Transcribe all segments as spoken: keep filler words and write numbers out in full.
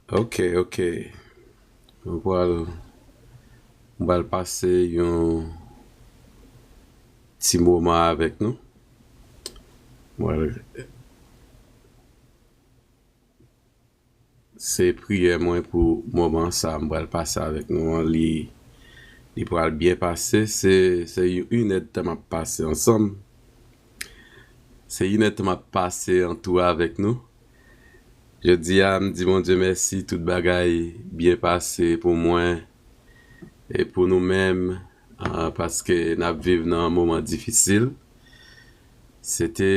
Ok, ok. Mwen pral, mwen pral pase yon ti moman avèk nou. Mwen pral, se priyè mwen pou moman sa a mwen pral pase avèk nou an, li, li pral byen pase. Se, se yon inèdtan m ap pase ansanm. Se inèdtan m ap pase an tou avèk nou. Jodi a, m di Bondye mèsi, tout bagay byen pase pou mwen e pou nou menm, ah, paske n ap viv nan moman difisil. Se te,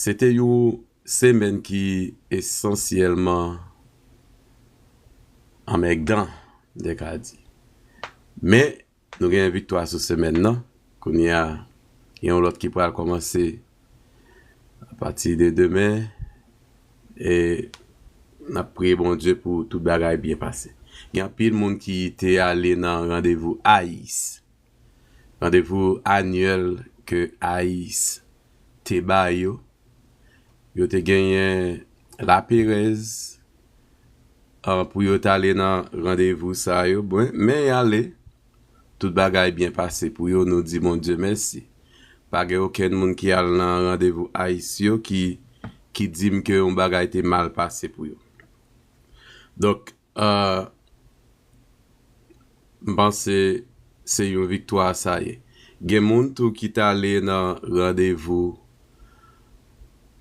se te yon semèn ki esansyèlman anmègdan, m te ka di. Men, nou gen viktwa sou semèn nan. Kounye a, gen yon lòt ki pral kòmanse apati de demen. E n ap priye Bondye pou tout bagay byen pase. Gen anpil moun ki te ale nan randevou AICE. Randevou anyèl ke AICE te ba yo. Yo te genyen laperèz, ah, pou yo t ale nan randevou sa yo. Bon, men y ale, tout bagay byen pase pou yo, nou di Bondye mèsi. Pa gen okenn moun ki al nan randevou AICE yo ki, ki di m ke yon bagay te mal pase pou yo. Donk, ah, m panse se yon viktwa sa ye. Gen moun tou ki t ale nan randevou,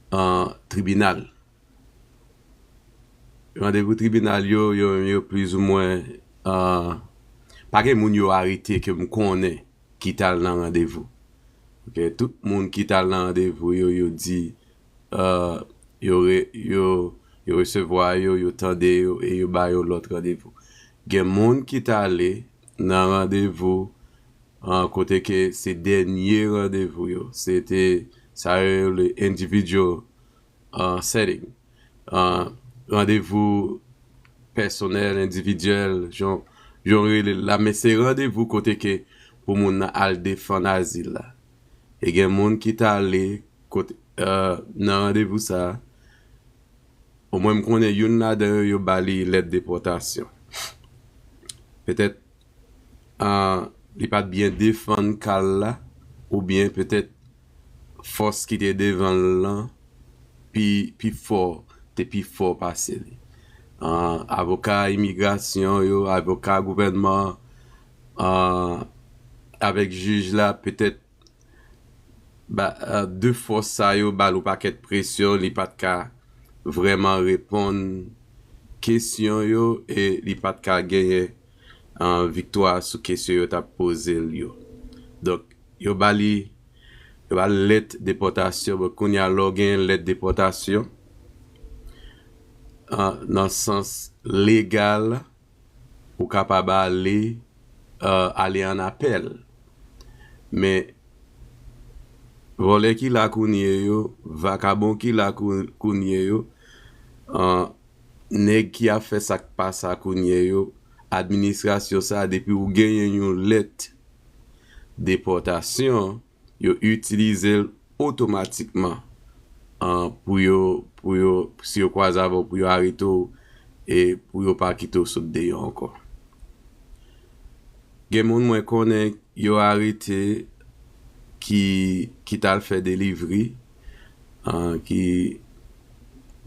ah, tribinal. Randevou tribinal yo, yo, yo plizoumwen, ah, pa gen moun yo arete ke m konnen ki t al nan randevou. Ok, tout moun ki t al nan randevou yo, yo di, ah, yo re-, yo, yo resevwa yo, yo tande yo, e yo ba yo lòt randevou. Gen moun ki t ale nan randevou, ah, kote ke se dènye randevou yo. Se te sa yo rele individual, ah, setting. Ah, randevou pèsonèl, endividyèl, jan, jan w rele l la, men se randevou kote ke pou moun nan al defann azil la. E gen moun ki t ale kote, ah, nan randevou sa a. Omwen m konnen youn ladan yo, yo ba li lèt depòtasyon. Petèt, ah, li pa t byen defann ka l la, oubyen petèt fòs ki te devan l lan pi, pi fò, te pi fò pase li. Ah, avoka imigrasyon yo, avoka gouvènman, ah, avèk jij la, petèt ba, ah, de fòs sa yo ba l yon pakèt presyon, li pa t ka vrèman reponn kesyon yo e li pa t ka genyen, ah, viktwa sou kesyon yo t ap poze l yo. Donk, yo ba li, yo ba l lèt depòtasyon. Bon, kounye a, lè w gen lèt depòtasyon, ah, nan sans legal, ou kapab ale, euh, ale an apèl. Men, vòlè ki la kounye yo, vakabon ki la kou-, kounye yo, euh, nèg ki ap fè sa k pa sa kounye yo, administrasyon sa, depi ou genyen yon lèt depòtasyon, yo itilize l otomatikman, an, pou yo, pou yo, si yo kwaze avè w, pou yo arete w e pou yo pa kite w sot deyò ankò. Gen moun mwen konnen yo arete ki, ki t al fè delivri, an, ki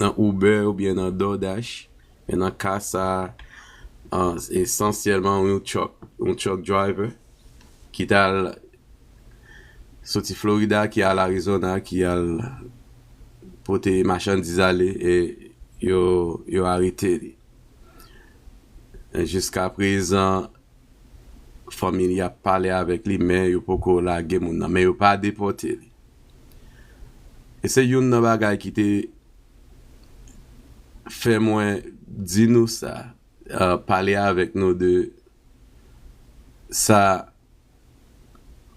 nan Uber oubyen nan DoorDash, men nan ka sa, an, esansyèlman yon truck, yon truck driver ki t al soti Florida, ki al Arizona, ki al pote machandiz ale e yo, yo arete li. Jiska prezan, fanmi li ap pale avèk li, men yo poko lage moun nan, men yo pa depòte li. E se youn nan bagay ki te fè mwen di nou sa, euh, pale avèk nou de sa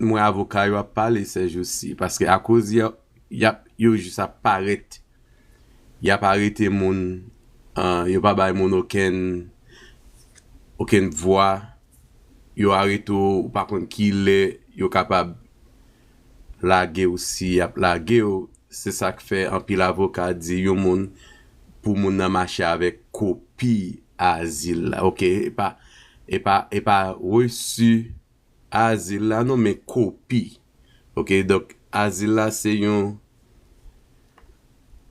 mwen avoka yo ap pale sèjousi, paske akoz y ap, y ap, yo jis ap parèt, y ap arete moun, euh, yo pa bay moun okenn, okenn vwa, yo arete w, ou pa konn ki lè yo kapab lage w, si y ap lage w. Se sa k fè anpil avoka di yon moun pou moun nan mache avèk kopi azil la. Oke, e pa, e pa, e pa resi azil la non, men kopi. Oke, donk azil la se yon,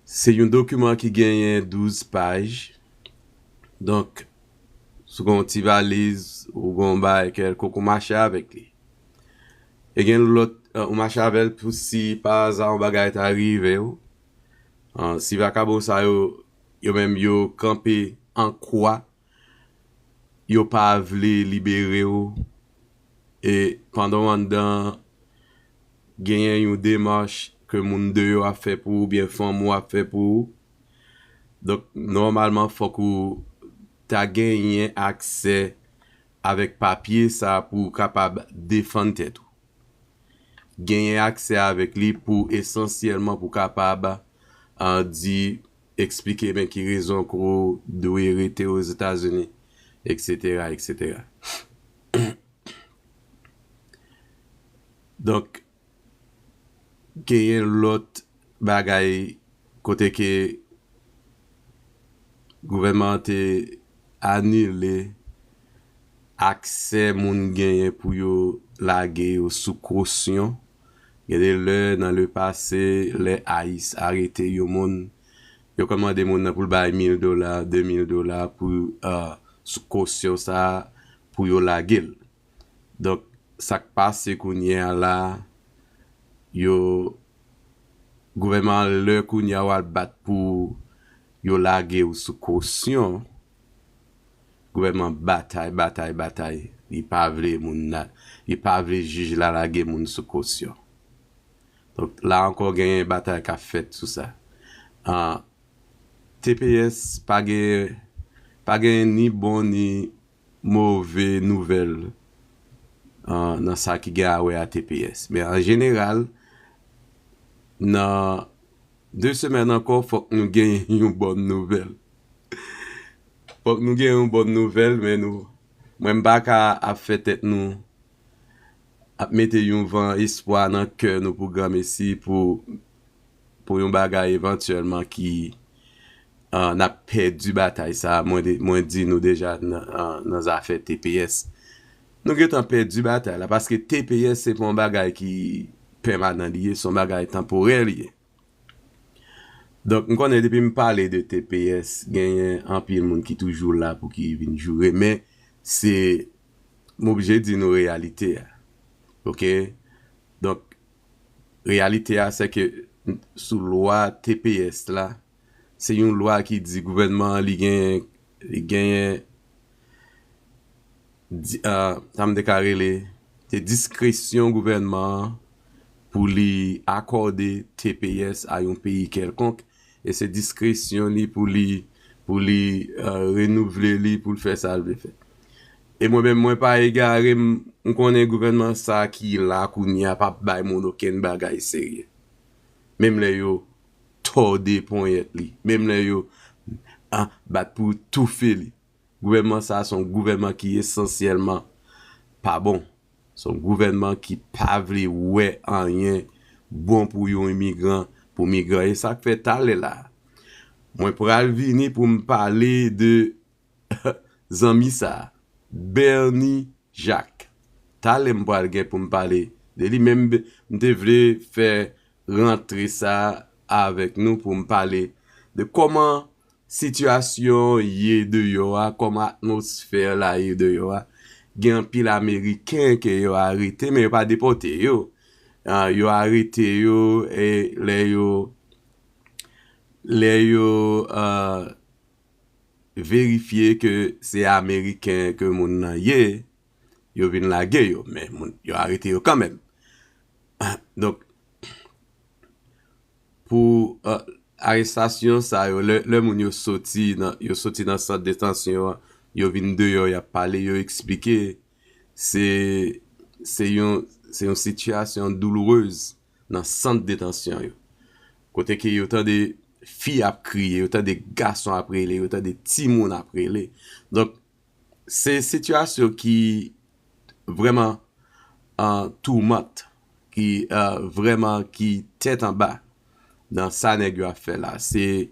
se yon dokiman ki genyen douz paj. Donk, si w gen yon ti valiz, ou gen yon bagay kèlkonk, ou mache avèk li. E gen lòt, eh, ou mache avè l pou si pa aza yon bagay ta rive w. Ah, si vakabon sa yo, yo menm yo kanpe an kwa, yo pa vle libere w. E pandan w anndan, genyen yon demach ke moun deyò ap fè pou ou, oubyen fanmi w ap fè pou ou. Donk, nòmalman, fòk ou ta genyen aksè avèk papye sa pou w kapab defann tèt ou. Genyen aksè avèk li pou esansyèlman pou w kapab, ah, di, eksplike men ki rezon ke w dwe rete Ozetazini, et cetera, et cetera. Donk, genyen lòt bagay kote ke gouvènman an te anile aksè moun genyen pou yo lage yo sou kosyon. Gen de lè, nan le pase, lè ICE arete yon moun, yo ka mande moun nan pou l bay mil dola, de mil dola pou, ah, sou kosyon sa a, pou yo lage l. Donk, sa k pase kounye a la, yo, gouvènman an, lè kounye a w al bat pou yo lage w sou kosyon, gouvènman batay, batay, batay. Li pa vle moun la, li pa vle jij la lage moun sou kosyon. Donk, la ankò, genyen batay k ap fèt sou sa. Ah, T P S pa gen, pa gen ni bon ni move nouvèl, ah, nan sa ki gen a wè a T P S. Men an jeneral, nan de semèn ankò, fòk nou genyen yon bòn nouvèl. Fòk nou genyen yon bòn nouvèl, men nou, mwen m pa ka ap fè tèt nou, ap mete yon van espwa nan kè nou pou granmesi, pou, pou yon bagay evantyèlman ki, ah, n ap pèdi batay sa a. Mwen de-, mwen di nou deja nan, ah, nan zafè T P S. Nou gentan pèdi batay la, paske T P S se pa yon bagay ki pèmanan li ye, se yon bagay tanporè li ye. Donk, m konnen depi m pale de T P S, genyen anpil moun ki toujou la pou ki vin joure, men se, m oblije di nou reyalite a. Oke? Donk, reyalite a, se ke sou lwa T P S la, se yon lwa ki di gouvènman an, li genyen, li genyen di-, ah, sa m te ka rele, se diskresyon gouvènman an pou li akòde T P S a yon peyi kèlkonk, e se diskresyon li pou li, pou li, ah, renouvle li, pou l fè sa l vle fè. E mwen menm, mwen pa egare, m, m konnen gouvènman sa ki la kounye a p ap bay moun okenn bagay serye. Menm lè yo tòde ponyèt li, menm lè yo, ah, bat pou toufe li. Gouvènman sa a se yon gouvènman ki esansyèlman pa bon. Se yon gouvènman ki pa vle wè anyen bon pou yon imigran, pou migran. E sa k fè talè la, mwen pral vini pou m pale de zanmi sa a, Bernie Jacques. Talè m pral gen pou m pale de li, men m, m te vle fè rantre sa avèk nou pou m pale de kòman sitiyasyon ye deyò a, kòman atmosfè la ye deyò a. Gen anpil Ameriken ke yo arete, men yo pa depòte yo. Ah, yo arete yo, e lè yo, lè yo, ah, verifye ke se Ameriken ke moun nan ye, yo vin lage yo, men moun, yo arete yo kanmenm. Donk, pou, eh, arestasyon sa yo, lè, lè moun yo soti nan, yo soti nan sant detansyon an, yo vin deyò, y ap pale, yo eksplike, se, se yon, se yon sitiyasyon doulourez nan sant detansyon yo. Kote ke yo tande fi ap kriye, yo tande gason ap rele, yo tande timoun ap rele. Donk, se sitiyasyon ki vrèman, ah, toumant, ki, ah, vrèman ki tèt anba nan sa nèg yo ap fè la. Se,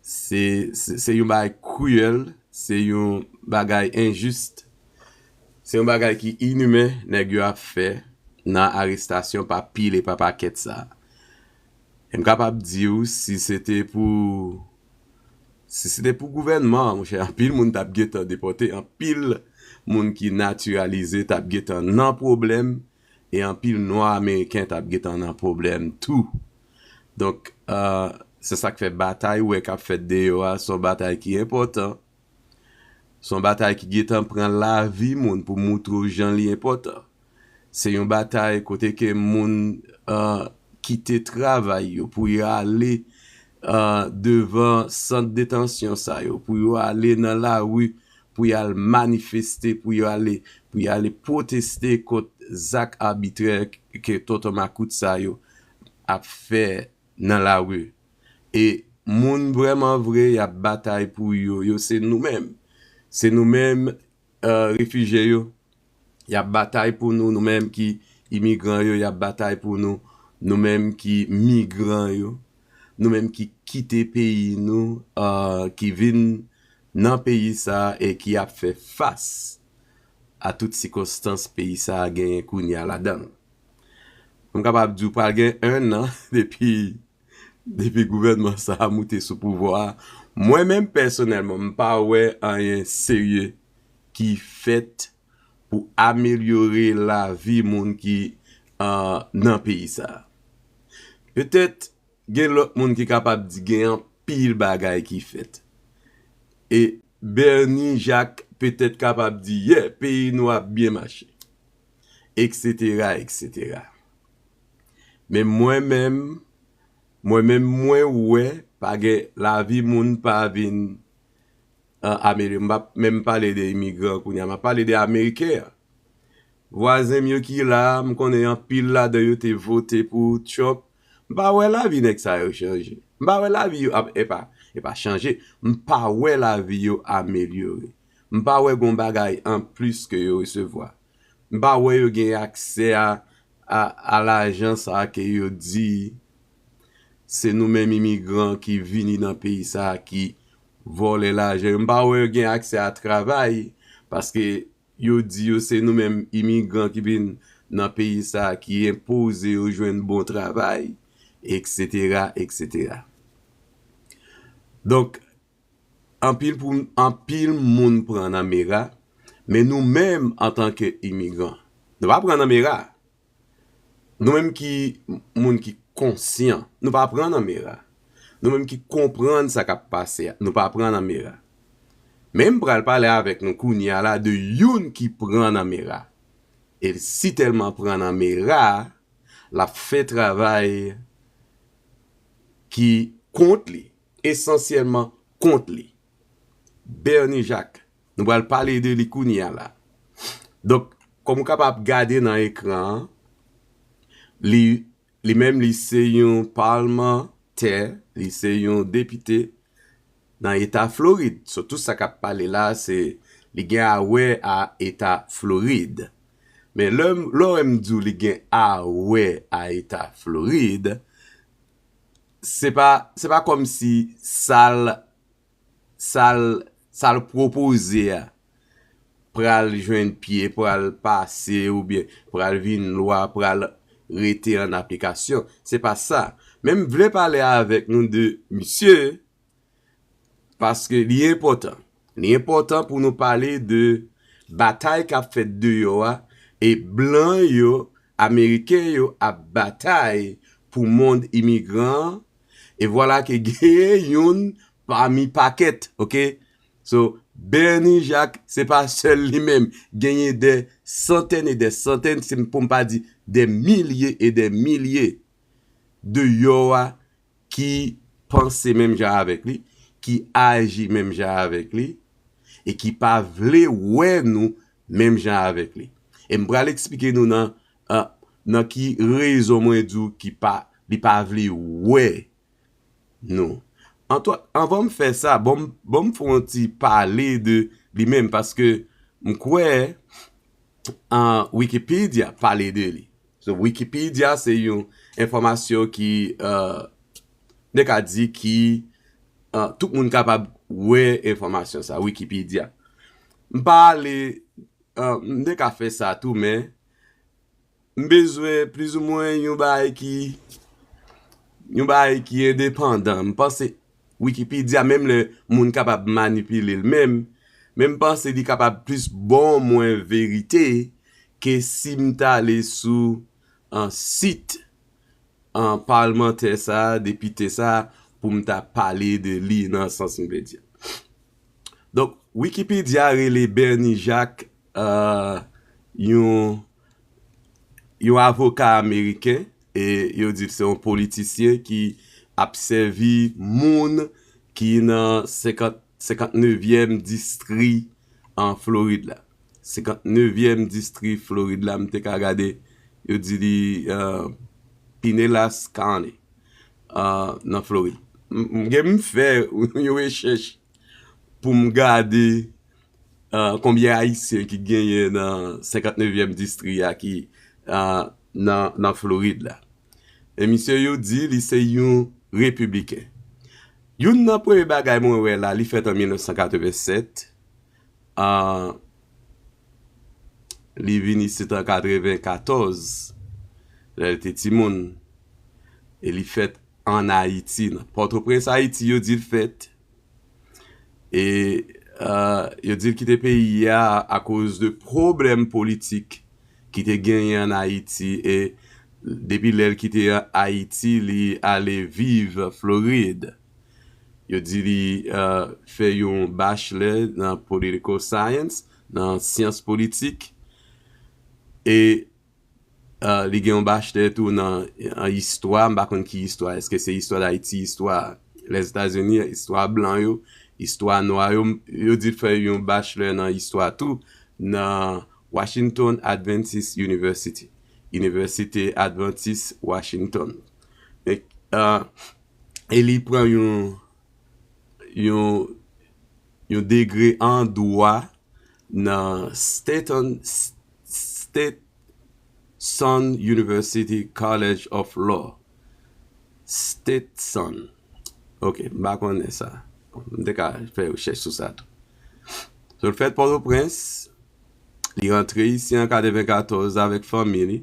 Se, se, se yon bagay kriyèl, se yon bagay enjis, se yon bagay ki inimen nèg yo ap fè nan arestasyon pa pil e pa pakèt sa a. E m kapab di w, si se te pou, si se te pou gouvènman an, monchè, anpil moun t ap gentan depòte, anpil moun ki natiralize t ap gentan nan pwoblèm, e anpil nwa ameriken t ap gentan nan pwoblèm tou. Donk, euh, se sa k fè batay ou wè k ap fèt deyò a, se yon batay ki enpòtan. Se yon batay ki gentan pran lavi moun pou moutre w jan li enpòtan. Se yon batay kote ke moun, euh, kite travay yo pou yo ale, euh, devan sant detansyon sa yo, pou yo ale nan lari, pou y al manifeste, pou yo ale, pou y ale pwoteste kont zak abitrè ke tonton makout sa yo ap fè nan lari. E moun vrèman vre y ap batay pou yo, yo se nou menm. Se nou menm, euh, refijye yo. Y ap batay pou nou, nou menm ki imigran yo, y ap batay pou nou, nou menm ki migran yo, nou menm ki kite peyi nou, euh, ki vin nan peyi sa a e ki ap fè fas a tout sikonstans peyi sa a genyen kounye a ladan l. M kapab di w pral gen en an depi, depi gouvènman sa a moute sou pouvwa a. Mwen menm pèsonèlman, m pa wè anyen serye ki fèt pou amelyore lavi moun ki, euh, nan peyi sa a. Petèt, gen lòt moun ki kapab di gen anpil bagay ki fèt. E Bernie Jacques petèt kapab di, yeah, peyi nou ap byen mache, et cetera, et cetera. Men mwen menm, mwen menm, mwen wè pa gen lavi moun pa vin, euh, amelyore. M p ap menm pale de imigran kounye a, m ap pale de Ameriken an. Vwazen m yo ki la a, m konnen anpil ladan yo te vote pou Trump. M pa wè lavi nèg sa yo chanje. M pa wè lavi yo ap, epa, epa chanje. M pa wè lavi yo amelyore. M pa wè gon bagay anplis ke yo resevwa. M pa wè yo gen aksè a, a, a lajan sa a ke yo di se nou menm imigran ki vini nan peyi sa a ki vòlè lajan yo. M pa wè yo gen aksè a travay, paske yo di yo se nou menm imigran ki vin nan peyi sa a ki enpoze yo jwenn bon travay, et cetera, et cetera. Donk, anpil pou, anpil moun pran nan mera, men nou menm antanke imigran, nou pa pran nan mera. Nou menm ki moun ki konsyan, nou pa pran nan mera. Nou menm ki konprann sa k ap pase a, nou pa pran nan mera. Men m pral pale avèk nou kounye a la de youn ki pran nan mera. E l si tèlman pran nan mera, l ap fè travay ki kont li, esansyèlman kont li. Bernie Jacques. Nou pral pale de li kounye a la. Donk, kòm ou kapab gade nan ekran an, li, li menm li se yon palmantè, li se yon depite nan eta Florid. So, tout sa k ap pale la, se li gen a wè a eta Florid. Men lè, lè w wè m di w li gen a wè a eta Florid, se pa, se pa kòmsi sa l, sa l, sa l pwopoze a pral jwenn pye, pral pase oubyen pral vin lwa, pral rete an aplikasyon. Se pa sa. Men m vle pale avèk nou de misye, paske li enpòtan. Li enpòtan pou nou pale de batay k ap fèt deyò a, e blan yo, Ameriken yo ap batay pou mond imigran an, e vwala ke genyen youn pami pakèt, oke? So, Bernie Jacques, se pa sèl li menm, genyen dè santèn e dè santèn, si m, pou m pa di dè milye e dè milye deyò a ki panse menm jan avèk li, ki aji menm jan avèk li, e ki pa vle wè nou menm jan avèk li. E m pral eksplike nou nan, ah, nan ki rezon mwen di w ki pa, li pa vle wè nou. Antwa-, anvan m fè sa, bon, m, bon, m fè yon ti pale de li menm, paske m kwè, an, Wikipedia pale de li. So, Wikipedia se yon enfòmasyon ki, euh, nou ka di ki ah, tout moun kapab wè enfòmasyon sa, Wikipedia. M pa ale, ah, m te ka fè sa tou, men m bezwen plizoumwen yon bagay ki, yon bagay ki endepandan. M panse Wikipedia, menm lè moun kapab manipile l menm, men m panse li kapab plis ban mwen verite ke si m t ale sou, ah, sit, ah, palmantè sa, depite sa, pou m ta pale de li nan sans m vle di. Donk, Wikipedia rele Bernie Jacques, ah, yon, yon avoka ameriken, e yo di l se yon politisyen ki ap sèvi moun ki nan senkant, senkantnevyèm distri an Florid la. Senkantnevyèm distri Florid la, m te ka gade, yo di li, ah, Pinellas County, ah, nan Florid. M, m gen m fè yon rechèch pou m gade, ah, konbyen Ayisyen ki genyen nan senkantnevyèm distri a ki, ah, nan, nan Florid la. E misye yo di li se yon repibliken. Youn nan premye bagay mwen wè la, li fèt an mil nèf san katreven sèt. Ah, li vin isit an katreven katòz, lè l te timoun. E li fèt an Ayiti, nan Pòtoprens, Ayiti, yo di l fèt. E, ah, yo di l kite peyi a akoz de pwoblèm politik ki te genyen an Ayiti. E depi lè l kite Ayiti, li ale viv Florid. Yo di li, ah, fè yon bachelor nan political science, nan syans politik. E, ah, li gen yon bachelor tou nan, an istwa, m pa konn ki istwa, èske se istwa Dayiti, istwa Lèzetazini, istwa blan yo, istwa nwa yo. Yo di l fè yon bachelor nan istwa tou nan Washington Adventist University, Inivèsite Advantis Washington. E, ah, e li pran yon, yon, yon degre an dwa nan Stetson, Stetson University College of Law. Stetson. Ok, m pa konnen sa. M te ka fè rechèch sou sa tou. So, l fèt Pòtoprens, li rantre isi an katreven katòz avèk fanmi li.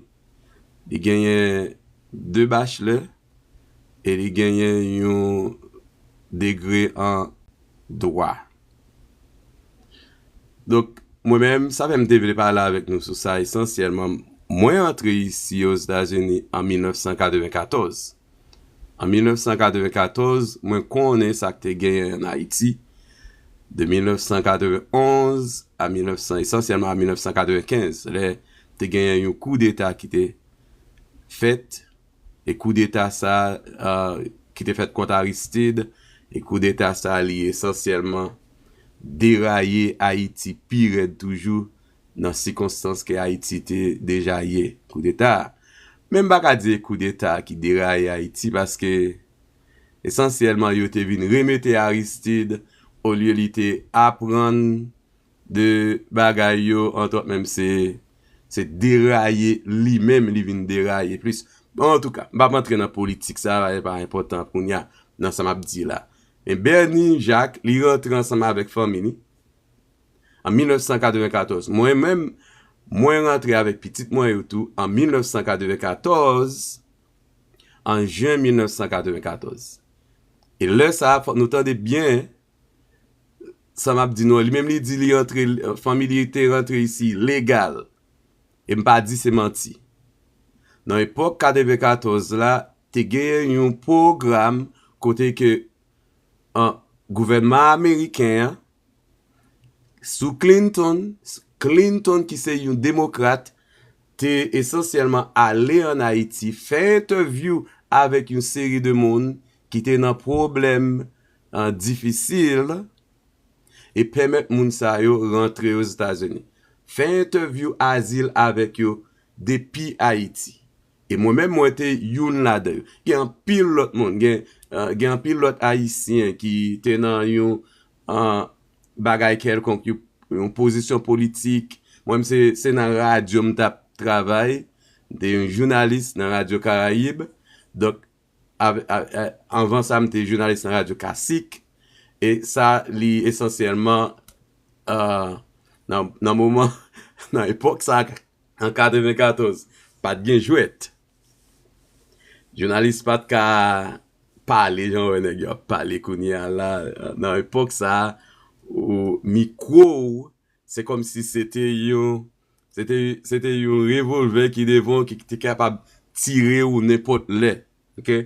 Li genyen de bachelor e li genyen yon degre an dwa. Donk, mwen menm, sa fè m te vle pale avèk nou sou sa esansyèlman. Mwen antre isi Ozetazini an mil nèf san katreven katòz. An mil nèf san katreven katòz, mwen konnen sa k te genyen an Ayiti. De mil nèf san katreven onz a mil nèf san, esansyèlman a mil nèf san katreven kenz, lè te genyen yon koudeta ki te fèt, e koudeta sa, ah, ki te fèt kont Aristide, e koudeta sa li esansyèlman deraye Ayiti pi rèd toujou nan sikonstans ke Ayiti te deja ye. Koudeta. Men m pa ka di koudeta ki deraye Ayiti paske esansyèlman yo te vin remete Aristide olye li te aprann de bagay yo, antwòt menm se, se deraye li menm, li vin deraye plis. Bon, antouka, m p ap antre nan politik, sa pa, pa enpòtan kounye a nan sa m ap di la. Men Bernie Jacques, li rantre ansanm avèk fanmi li an mil nèf san katreven katòz. Mwen menm, mwen rantre avèk pitit mwen yo tou an mil nèf san katreven katòz, an jen mil nèf san katreven katòz. E lè sa a, fòk nou tande byen sa m ap di nou an. Li menm li di li antre, fanmi li te rantre isi legal. E m pa di se manti. Nan epòk katreven katòz la, te genyen yon pwogram kote ke, an, gouvènman ameriken an, sou Clinton, Clinton ki se yon demokrat, te esansyèlman ale ann Ayiti, fè entèvyou avèk yon seri de moun ki te nan pwoblèm, ah, difisil, e pèmèt moun sa yo rantre Ozetazini. Fè entèvyou azil avèk yo depi Ayiti. E mwen menm, mwen te youn ladan yo. Gen anpil lòt moun, gen, ah, gen anpil lòt Ayisyen ki te nan yon, ah, bagay kèlkonk, yon, yon pozisyon politik. Mwen menm, se, se nan radyo m t ap travay. M te yon jounalis nan Radyo Karayib. Donk, av-, a-, a-, anvan sa, m te jounalis nan Radyo Kasik. E sa, li esansyèlman, euh, nan, nan moman, nan epòk sa, an katrevenkatòz, pa t gen jwèt. Jounalis pa t ka pale jan w wè nèg yo ap pale kounye a la. Nan epòk sa, ou, mikwo w, se kòmsi se te yon, se te, se te yon revòlvè ki devan w, ki te kapab tire w nenpòt lè. Oke?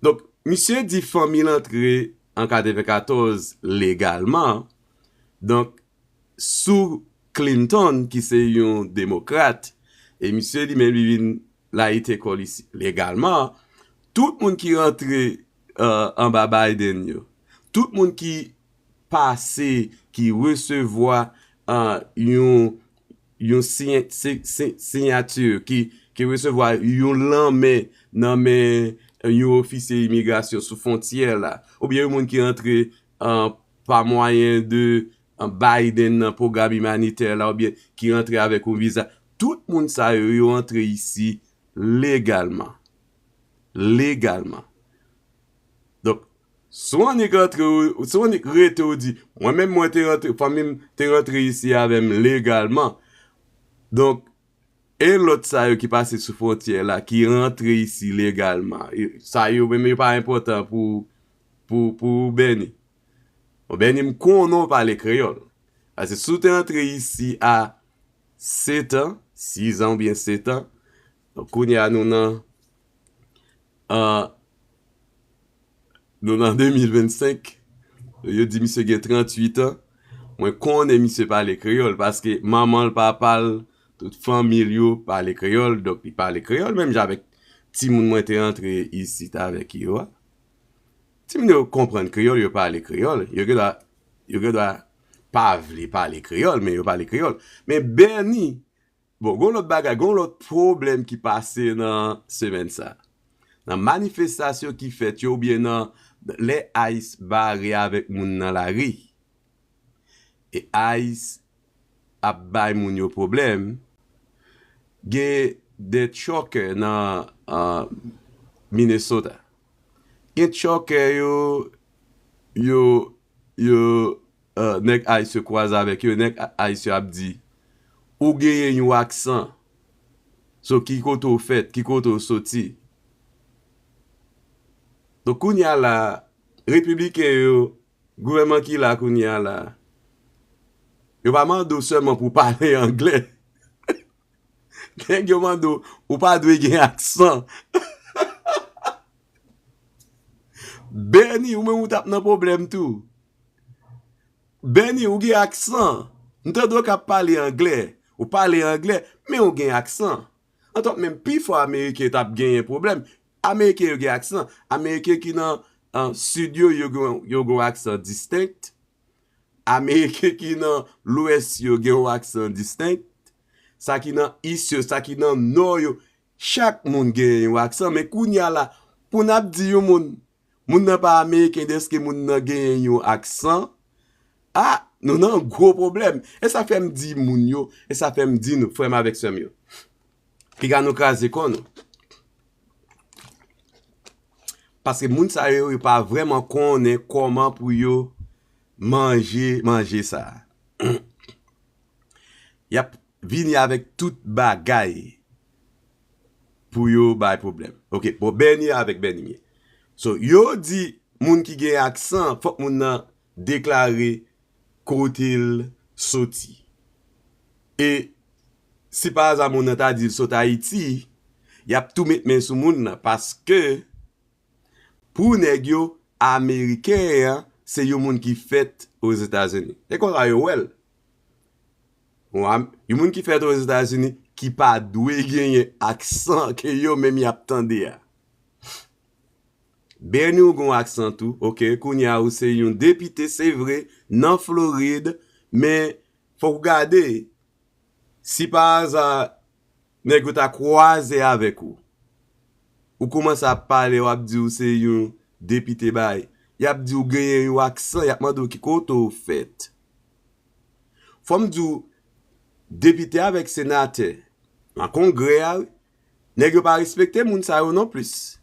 Donk, misye di fanmi l antre an katrevenkatòz legalman. Donk, sou Clinton, ki se yon demokrat, e misye li menm li vin layite kò l isi legalman, tout moun ki rantre, euh, anba Biden yo, tout moun ki pase, ki resevwa, euh, yon, yon siyen-, si-, si-, siyati, ki, ki resevwa yon lanmen nan men yon ofisye imigrasyon sou fwontyè la, oubyen yon moun ki rantre, euh, pa mwayen de, euh, Biden nan pwogram imanitè la, oubyen ki rantre avèk yon viza. Tout moun sa yo, yo antre isi legalman. Legalman. Donk, si w annik rantre, si w annik rete, ou di, mwen menm, mwen te rantre, fanmi m te rantre isi avè m legalman. Donk, e lòt sa yo ki pase sou fwontyè la, ki rantre isi legalman, e, sa yo menm, yo pa enpòtan pou, pou, pou Bernie. Bon, Bernie, m konnen w pale kreyòl. Paske si w te rantre isi a sèt an, sis an oubyen sèt an, donk, kounye a nou nan, an, nou nan de mil vennsenk, yo di misye gen tranntuit an. Mwen konnen misye pale kreyòl paske manman l, papa l, tout fanmi l yo pale kreyòl, donk li pale kreyòl menm jan avèk timoun mwen te rantre isit avèk yo a. Timoun yo konprann kreyòl, yo pale kreyòl, yo gen dwa, yo gen dwa pa vle pale kreyòl, men yo pale kreyòl. Men Bernie, bon, gon lòt bagay, gon lòt pwoblèm ki pase nan semèn sa. Nan manifestasyon ki fèt yo, oubyen nan lè ICE bare avèk moun nan lari. E ICE ap bay moun yo pwoblèm. Gen de trucker nan, ah, Minnesota. Gen trucker yo, yo, yo, ah, nèg ICE yo kwaze avèk yo, nèg ICE yo ap di, ou genyen yon aksan. So, ki kote w fèt, ki kote w soti? Donk, kounye a la, repibliken yo, gouvènman ki la kounye a la, yo pa mande w sèlman pou w pale anglè. Nèg yo mande w, ou pa dwe gen aksan. Bernie, ou menm ou t ap nan pwoblèm tou. Bernie, ou gen aksan. M tande w k ap pale anglè. Ou pale anglè, men ou gen aksan. Antwòt menm, pifò Ameriken t ap genyen pwoblèm. Ameriken yo gen aksan. Ameriken ki nan, ah, Sid yo, yo gen, yo gen yon aksan distenk. Ameriken ki nan Lwès yo gen yon aksan distenk. Sa ki nan East yo, sa ki nan Nò yo, chak moun genyen yon aksan. Men kounye a la, pou n ap di yon moun, moun nan pa Ameriken, dèske moun nan genyen yon aksan, a, nou nan gwo pwoblèm. E sa fè m di moun yo, e sa fè m di nou, frè m avèk sè m yo, piga nou kraze kò nou. Paske moun sa yo, yo pa vrèman konnen kòman pou yo manje, manje sa. Y ap vini avèk tout bagay pou yo bay pwoblèm. Oke, bon, Bernie avèk Bernie m ye. So, yo di moun ki gen aksan, fòk moun nan deklare kote l soti. E si pa aza moun nan ta di l sot Ayiti, y ap tou met men sou moun nan, paske pou nèg yo, Ameriken an se yon moun ki fèt Ozetazini. E konsa yo wè l. Yon am-, yon moun ki fèt Ozetazini ki pa dwe genyen aksan ke yo menm y ap tande a. Bernie, ou gen yon aksan tou, oke, kounye a ou se yon depite, se vre, nan Florid, men fòk ou gade, si pa aza nèg yo ta kwaze avèk ou, ou kòmanse ap pale, w ap di w se yon depite bay, y ap di w genyen yon aksan, y ap mande w ki kote w fèt. Fò m di w, depite avèk senatè nan Kongrè a, wi, nèg yo pa respekte moun sa yo non plis.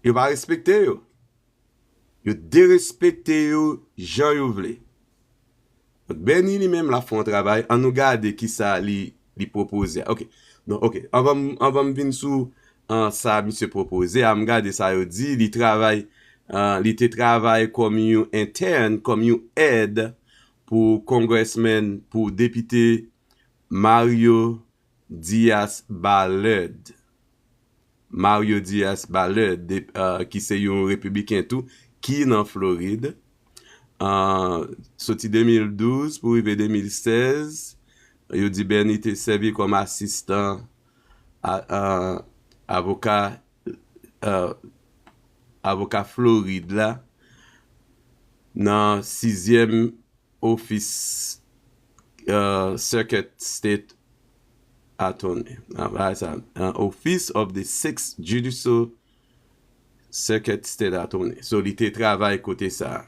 Yo pa respekte yo. Yo derespekte yo jan yo vle. Donk, Bernie li menm l ap fè yon travay. Ann nou gade kisa li, li pwopoze a. Ok. Non, ok. Anvan, m- anvan m vin sou an, sa misye pwopoze a, m gade sa yo di. Li travay, an, li te travay kòm yon entèn, kòm yon èd pou congressman, pou depite Mario Diaz-Balart. Mario Diaz-Balart, de- ah, ki se yon repibliken tou, ki nan Florid. Ah, soti de mil douz pou rive de mil sèz, yo di Bernie te sèvi kòm asistan a- ah, avoka, ah, avoka Florid la nan sizyèm ofis, uh, Circuit State Attorney. Ah, bagay sa, uh, Office of the Sixth Judicial Circuit State Attorney. So, li te travay kote sa.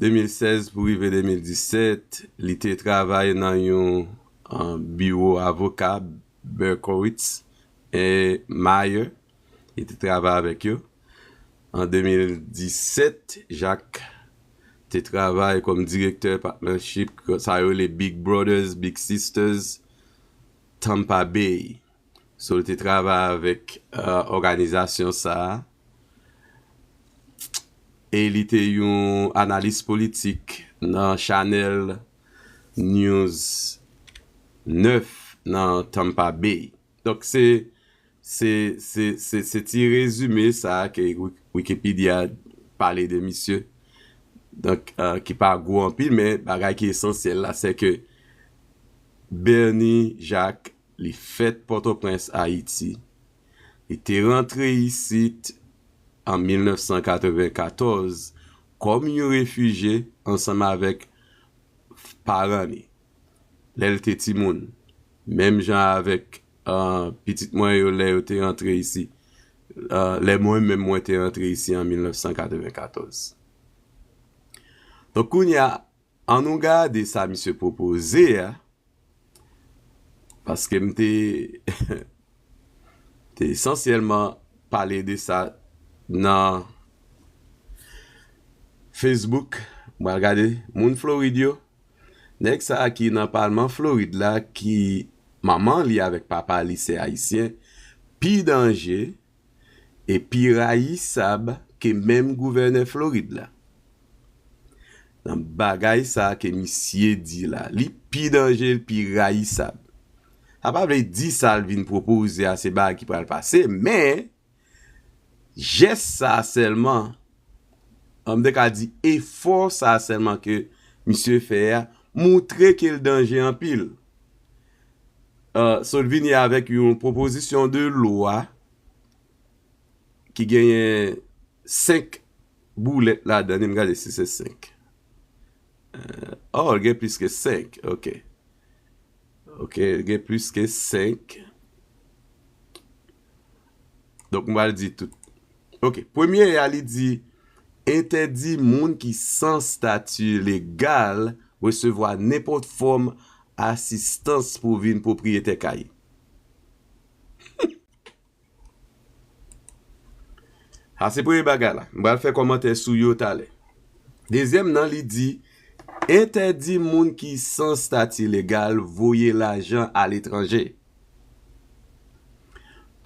De mil sèz pou rive de mil disèt, li te travay nan yon, uh, biwo avoka, Berkowitz e Meyer. Li te travay avèk yo. An de mil disèt, Jacques te travay kòm direktè partnership, sa yo rele Big Brothers, Big Sisters, Tampa Bay. So, li te travay avèk, uh, òganizasyon sa a. E li te yon analis politik nan Channel News nèf nan Tampa Bay. Donk, se, se, se, se, se ti rezime sa a ke Wik- Wikipedia pale de misye. Donk, uh, ki pa gwo anpil, men bagay ki esansyèl la, se ke Bernie Jacques, li fèt Pòtoprens, Ayiti. Li te rantre isit an mil nèf san katreven katòz kòm yon refijye ansanm avèk paran li lè l te timoun. Menm jan avèk, uh, pitit mwen yo lè yo te rantre isi, uh, lè mwen menm mwen te rantre isi an mil nèf san katreven katòz. Donk, kounye a, ann nou gade sa misye pwopoze a, paske m te, te esansyèlman pale de sa nan Facebook. Mwen gade moun Florid yo. Nèg sa a ki nan palman Florid la, ki manman li avèk papa li se ayisyen, pi danje e pi rayisab ke menm gouvènè Florid la. Nan bagay sa a ke misye di la, li pi danje, li pi rayisab. Sa pa vle di sa l vin pwopoze a se bagay ki pral pase, men jès sa a sèlman, m te ka di efò sa a sèlman ke misye fè a, moutre ke l danje anpil. Uh, so, l vini avèk yon pwopozisyon de lwa ki genyen senk boulèt ladan li, m gade si se senk. Uh, oh, l gen plis ke senk, ok. Ok, l gen plis ke senk. Donk, m pral di tout. Ok, premye a, li di, entèdi moun ki san stati legal resevwa nenpòt fòm asistans pou vin pwopriyetè kay. Sa se premye bagay la. M pral fè kòmantè sou yo talè. Dezyèm nan, li di, entèdi moun ki san stati legal voye lajan aletranje.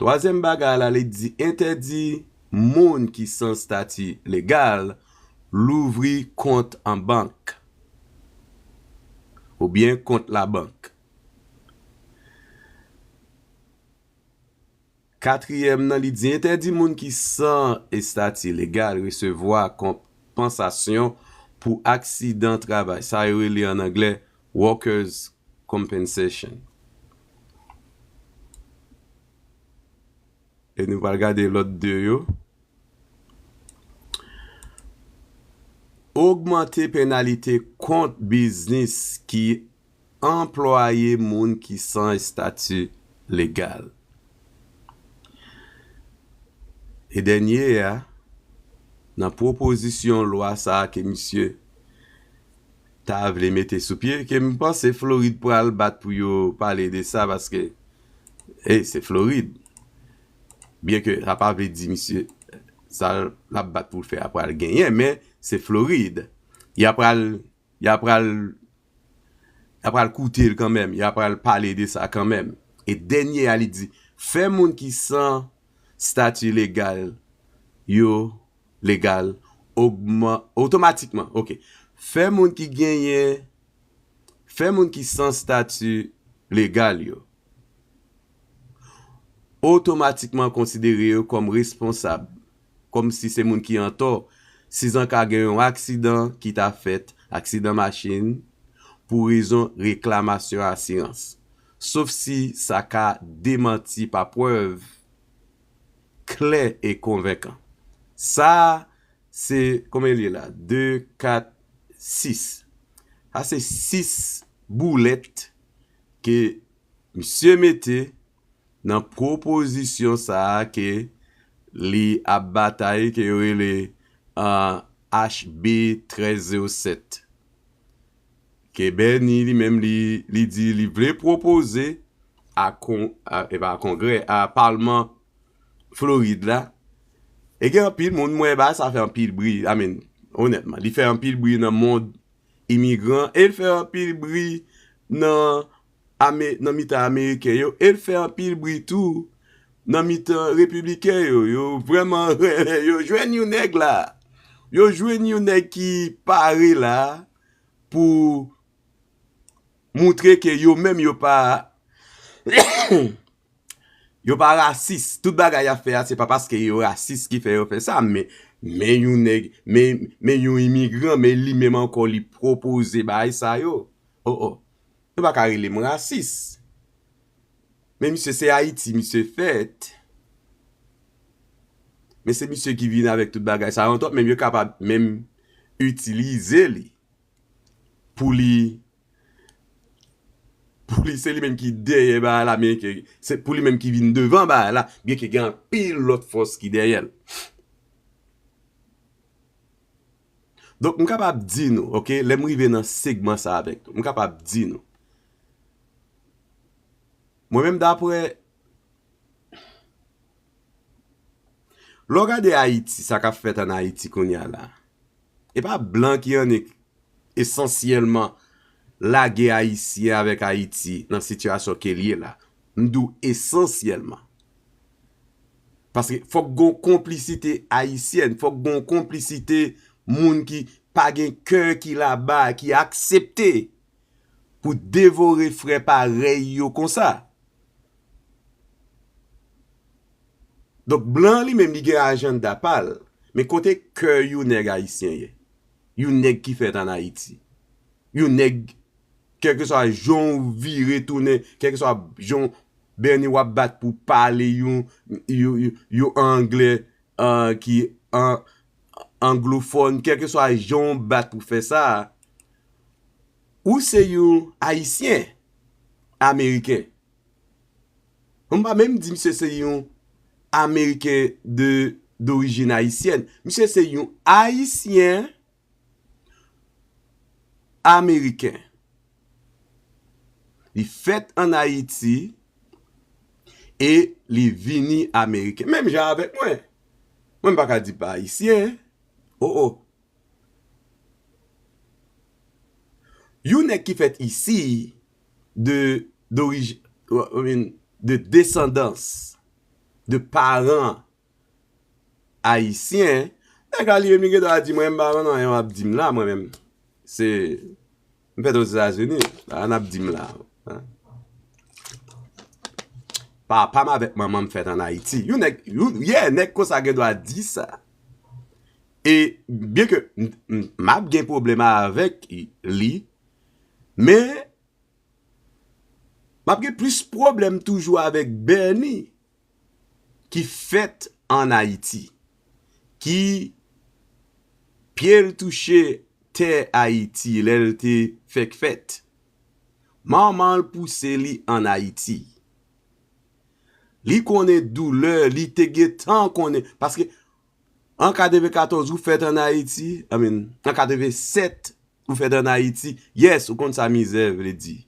Twazyèm bagay la, li di, entèdi moun ki san stati legal louvri kont an bank oubyen kont labank. Katriyèm nan, li di, entèdi moun ki san estati legal resevwa konpansasyon pou aksidan travay. Sa yo rele an anglè workers' compensation. E nou pral gade lòt de yo. Ogmante penalite kont biznis ki anplwaye moun ki san estati legal. E dènye a, nan pwopozisyon lwa sa a ke misye ta vle mete sou pye, ke m panse Florid pral bat pou yo pale de sa, paske, e, se Florid. Byen ke sa pa vle di misye, sa l ap bat pou l fè a pral genyen, men se Florid. Y a pral, y a pral, y a pral koute l kanmenm, y a pral pale de sa kanmenm. E dènye a, li di, fè moun ki san stati legal yo legal ogman-, otomatikman. Ok. Fè moun ki genyen, fè moun ki san stati legal yo otomatikman konsidere yo kòm responsab, kòmsi se moun ki antò, si zan ka gen yon aksidan ki ta fèt, aksidan machin, pou rezon reklamasyon asirans, sof si sa ka demanti pa prèv klè e konvenkan. Sa, se, konbyen li ye la? De, kat, sis. Sa se sis boulèt ke misye mete nan pwopozisyon sa a ke li ap batay, ke yo rele, ah, H B trèz zewo sèt. Ke Bernie li menm li, li di li vle pwopoze a kon-, a, e pa a Kongrè, a Palman Florid la. E gen anpil moun, mwen ba sa fè anpil bri, I mean, onètman, li fè anpil bri nan mond imigran, e l fè anpil bri nan Ame-, nan mitan Ameriken yo, e l fè anpil bri tou nan mitan Repibliken yo. Yo vrèman, yo jwenn yon nèg la. Yo jwenn yon nèg ki pare la pou moutre ke yo menm yo pa, yo pa rasis. Tout bagay y ap fè a, se pa paske yo rasis ki fè yo fè sa, men, men yon nèg, men, men yon imigran, men li menm ankò, li pwopoze bagay sa yo. Oh, oh. Nou pa ka rele m rasis. Men misye, se Ayiti misye fèt. Men se misye ki vin avèk tout bagay sa yo, antwòt menm yo kapab menm itilize li pou li, pou li se li menm ki dèyè bagay la, men ke se pou li menm ki vin devan bagay la, byenke gen anpil lòt fòs ki dèyè l. Donk, m kapab di nou, ok, lè m rive nan segman sa avèk nou, m kapab di nou, mwen menm, daprè, lè w gade Ayiti, sa k ap fèt ann Ayiti kounye a la, e pa blan ki annik esansyèlman lage Ayisyen avèk Ayiti nan sitiyasyon ke l ye la. M di w esansyèlman. Paske fòk gon konplisite ayisyèn, fòk gon konplisite moun ki pa gen kè, ki laba, ki aksepte pou devore frè parèy yo konsa. Donk, blan li menm, li gen ajanda pa l. Men kote kè yon nèg ayisyen ye? Yon nèg ki fèt ann Ayiti. Yon nèg, kèlkeswa jan w vire tounen, kèlkeswa jan w, Bernie, w ap bat pou pale yon, yon, yon, yon anglè, ah, ki an-, anglofòn, kèlkeswa jan w bat pou fè sa, ou se yon Ayisyen Ameriken. M pa menm di misye se yon Ameriken de, dorijin ayisyèn. Misye se yon Ayisyen Ameriken. Li fèt ann Ayiti e li vini Ameriken. Menm jan avèk mwen. Mwen, m pa ka di pa Ayisyen. Oh, oh. Yon nèg ki fèt isi, de, d'orij-, I mean, de desandans, de paran ayisyen, nèg la li menm li gen dwa di, mwen, m pa konn anyen w ap di m la, mwen menm. Se, m fèt Ozetazini, pa ann ap di m la. Hein? Papa m avèk manman m fèt ann Ayiti. Yon nèg, yon, yeah, nèg konsa gen dwa di sa. E byenke m, m, m ap gen pwoblèm avèk li, men m ap gen plis pwoblèm toujou avèk Bernie, ki fèt ann Ayiti, ki pye l touche tè Ayiti lè l te fèk fèt. Manman l pouse li ann Ayiti. Li konnen doulè, li te gentan konnen, paske an katrevenkatòz ou fèt ann Ayiti, I mean, an katrevensèt ou fèt ann Ayiti, yes, ou konn sa mizè vle di.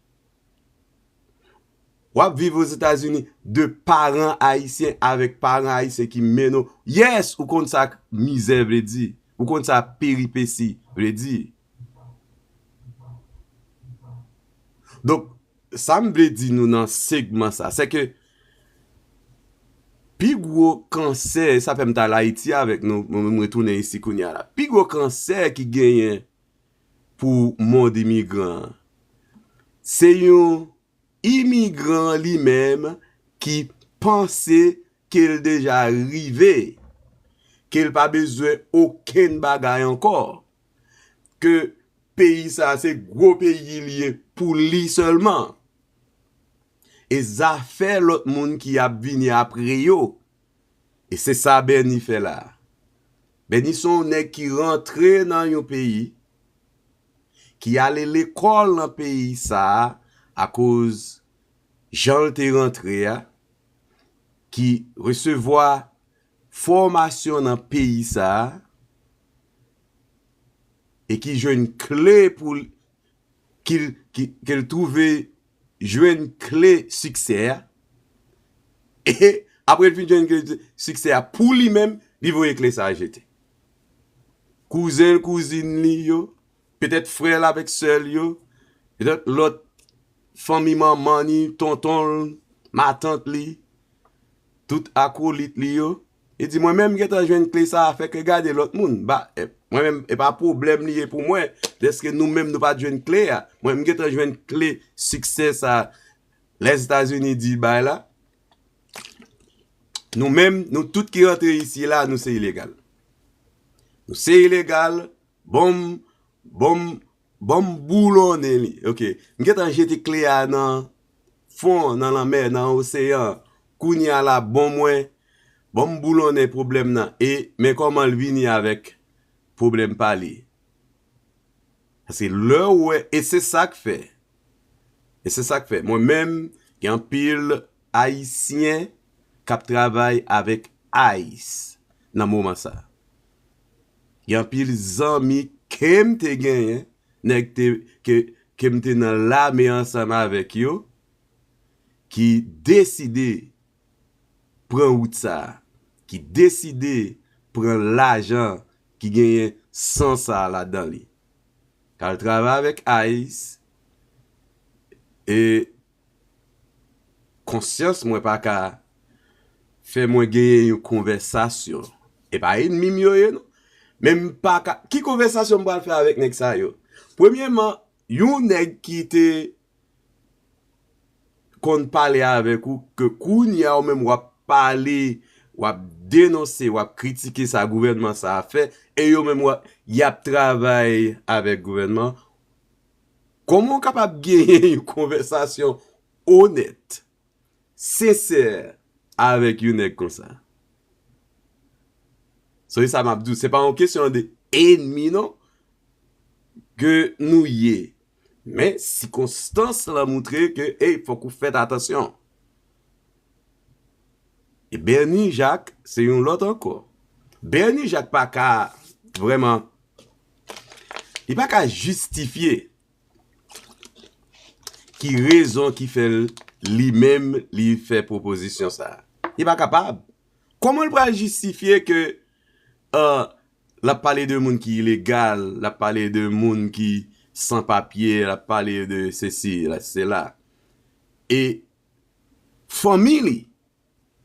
W ap viv Ozetazini de paran ayisyen avèk paran ayisyen ki mennen w. Yes, ou konn sa mizè vle di. Ou konn sa peripesi vle di. Donk, sa m vle di nou nan segman sa, se ke pi gwo kansè, sa fè m t al Ayiti avèk nou, mwen, mwen retounen isi kounye a la. Pi gwo kansè ki genyen pou mond imigran an, se yon imigran li menm ki panse ke l deja rive, ke l pa bezwen okenn bagay ankò, ke peyi sa a se gwo peyi li ye pou li sèlman. E zafè lòt moun ki ap vini apre yo. E se sa Bernie fè la. Bernie se yon nèg ki rantre nan yon peyi, ki ale lekòl nan peyi sa a akoz jan l te rantre a, ki resevwa fòmasyon nan peyi sa a, e ki jwenn kle pou l, ki, ki, ke l twouve jwenn kle siksè a. E apre l fin jwenn kle siksè a pou li menm, li voye kle sa a jete. Kouzen l, kouzin li yo, petèt frè l avèk sè l yo, petèt lòt fanmi manman li, tonton l, matant li, tout akolit li yo. Li di, mwen menm m gentan jwenn kle sa a, fè ke gade lòt moun. Ba, e, mwen menm, e pa pwoblèm li ye pou mwen, dèske nou menm nou pa t jwenn kle a. Mwen, m gentan jwenn kle siksè sa Lèzetazini di bay la. Nou menm, nou tout ki rantre isi la, nou se ilegal. Nou se ilegal, bon m, bon m, bon m boulonnen li. Ok. M gentan jete kle a nan fon, nan lanmè, nan oseyan. Kounye a la, bon mwen, bon m boulonnen pwoblèm nan. E men kòman l vini avèk pwoblèm pa li. Paske lè w wè, e se sa k fè. E se sa k fè. Mwen menm, gen anpil Ayisyen k ap travay avèk ICE nan moman sa. Gen anpil zanmi ke m te genyen, nèg te, ke, ke m te nan lame ansanm avèk yo, ki deside pran wout sa a, ki deside pran lajan ki genyen san sa a ladan li. K al travay avèk ICE, e konsyans mwen pa ka fè mwen genyen yon konvèsasyon. E pa ènmi m yo ye, non. Men m pa ka, ki konvèsasyon m pral fè avèk nèg sa yo? Premyèman, yon nèg ki te konn pale avèk ou, ke kounye a ou menm w ap pale, w ap denonse, w ap kritike sa gouvènman sa a fè, e yo menm w ap, y ap travay avèk gouvènman. Kòman w kapab genyen yon konvèsasyon onèt, sensè avèk yon nèg konsa? So, e sa m ap di w, se pa yon kesyon de ènmi, non, ke nou ye. Men, sikonstans lan moutre ke, ey, fòk ou fèt atansyon. E Bernie Jacques, se yon lòt ankò. Bernie Jacques pa ka vrèman, li pa ka jistifye ki rezon ki fè l, li menm, li fè pwopozisyon sa a. Li pa kapab. Kòman l pral jistifye ke, euh, l ap pale de moun ki ilegal, l ap pale de moun ki san papye, l ap pale de sesi, la, sela. E fanmi li,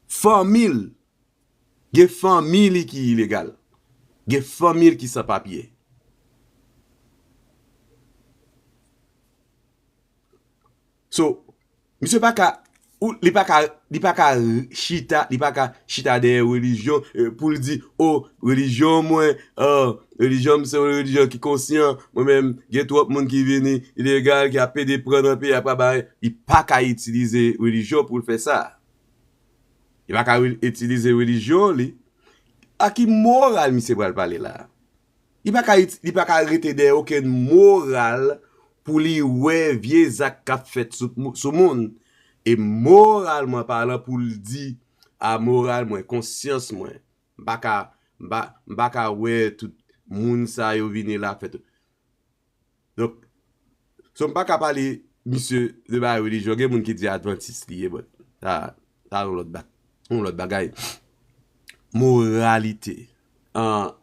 fanmi l, gen fanmi li ki ilegal. Gen fanmi l ki san papye. So, misye pa ka, ou, li pa ka, li pa ka chita, li pa ka chita dèyè relijyon, eh, pou l di, o, relijyon mwen, ah, relijyon m se yon relijyon ki konsyan, mwen menm, gen twòp moun ki vini ilegal, ki ap pede pran nan peyi a, pa bay, li pa ka itilize relijyon pou l fè sa. Li pa ka re-, itilize relijyon li. A ki moral misye pral pale la? Li pa ka, li pa ka rete dèyè okenn moral pou li wè vye zak k ap fèt sou, sou moun. E moralman palan, pou l di, a moral mwen, konsyans mwen, m pa ka, m pa, m pa ka wè tout moun sa yo vini la fè tout. Donk, so m pa ka pale misye de bagay relijyon, gen moun ki di advantis li ye, but sa, sa yon lòt ba-, yon lòt bagay. Moralite. An,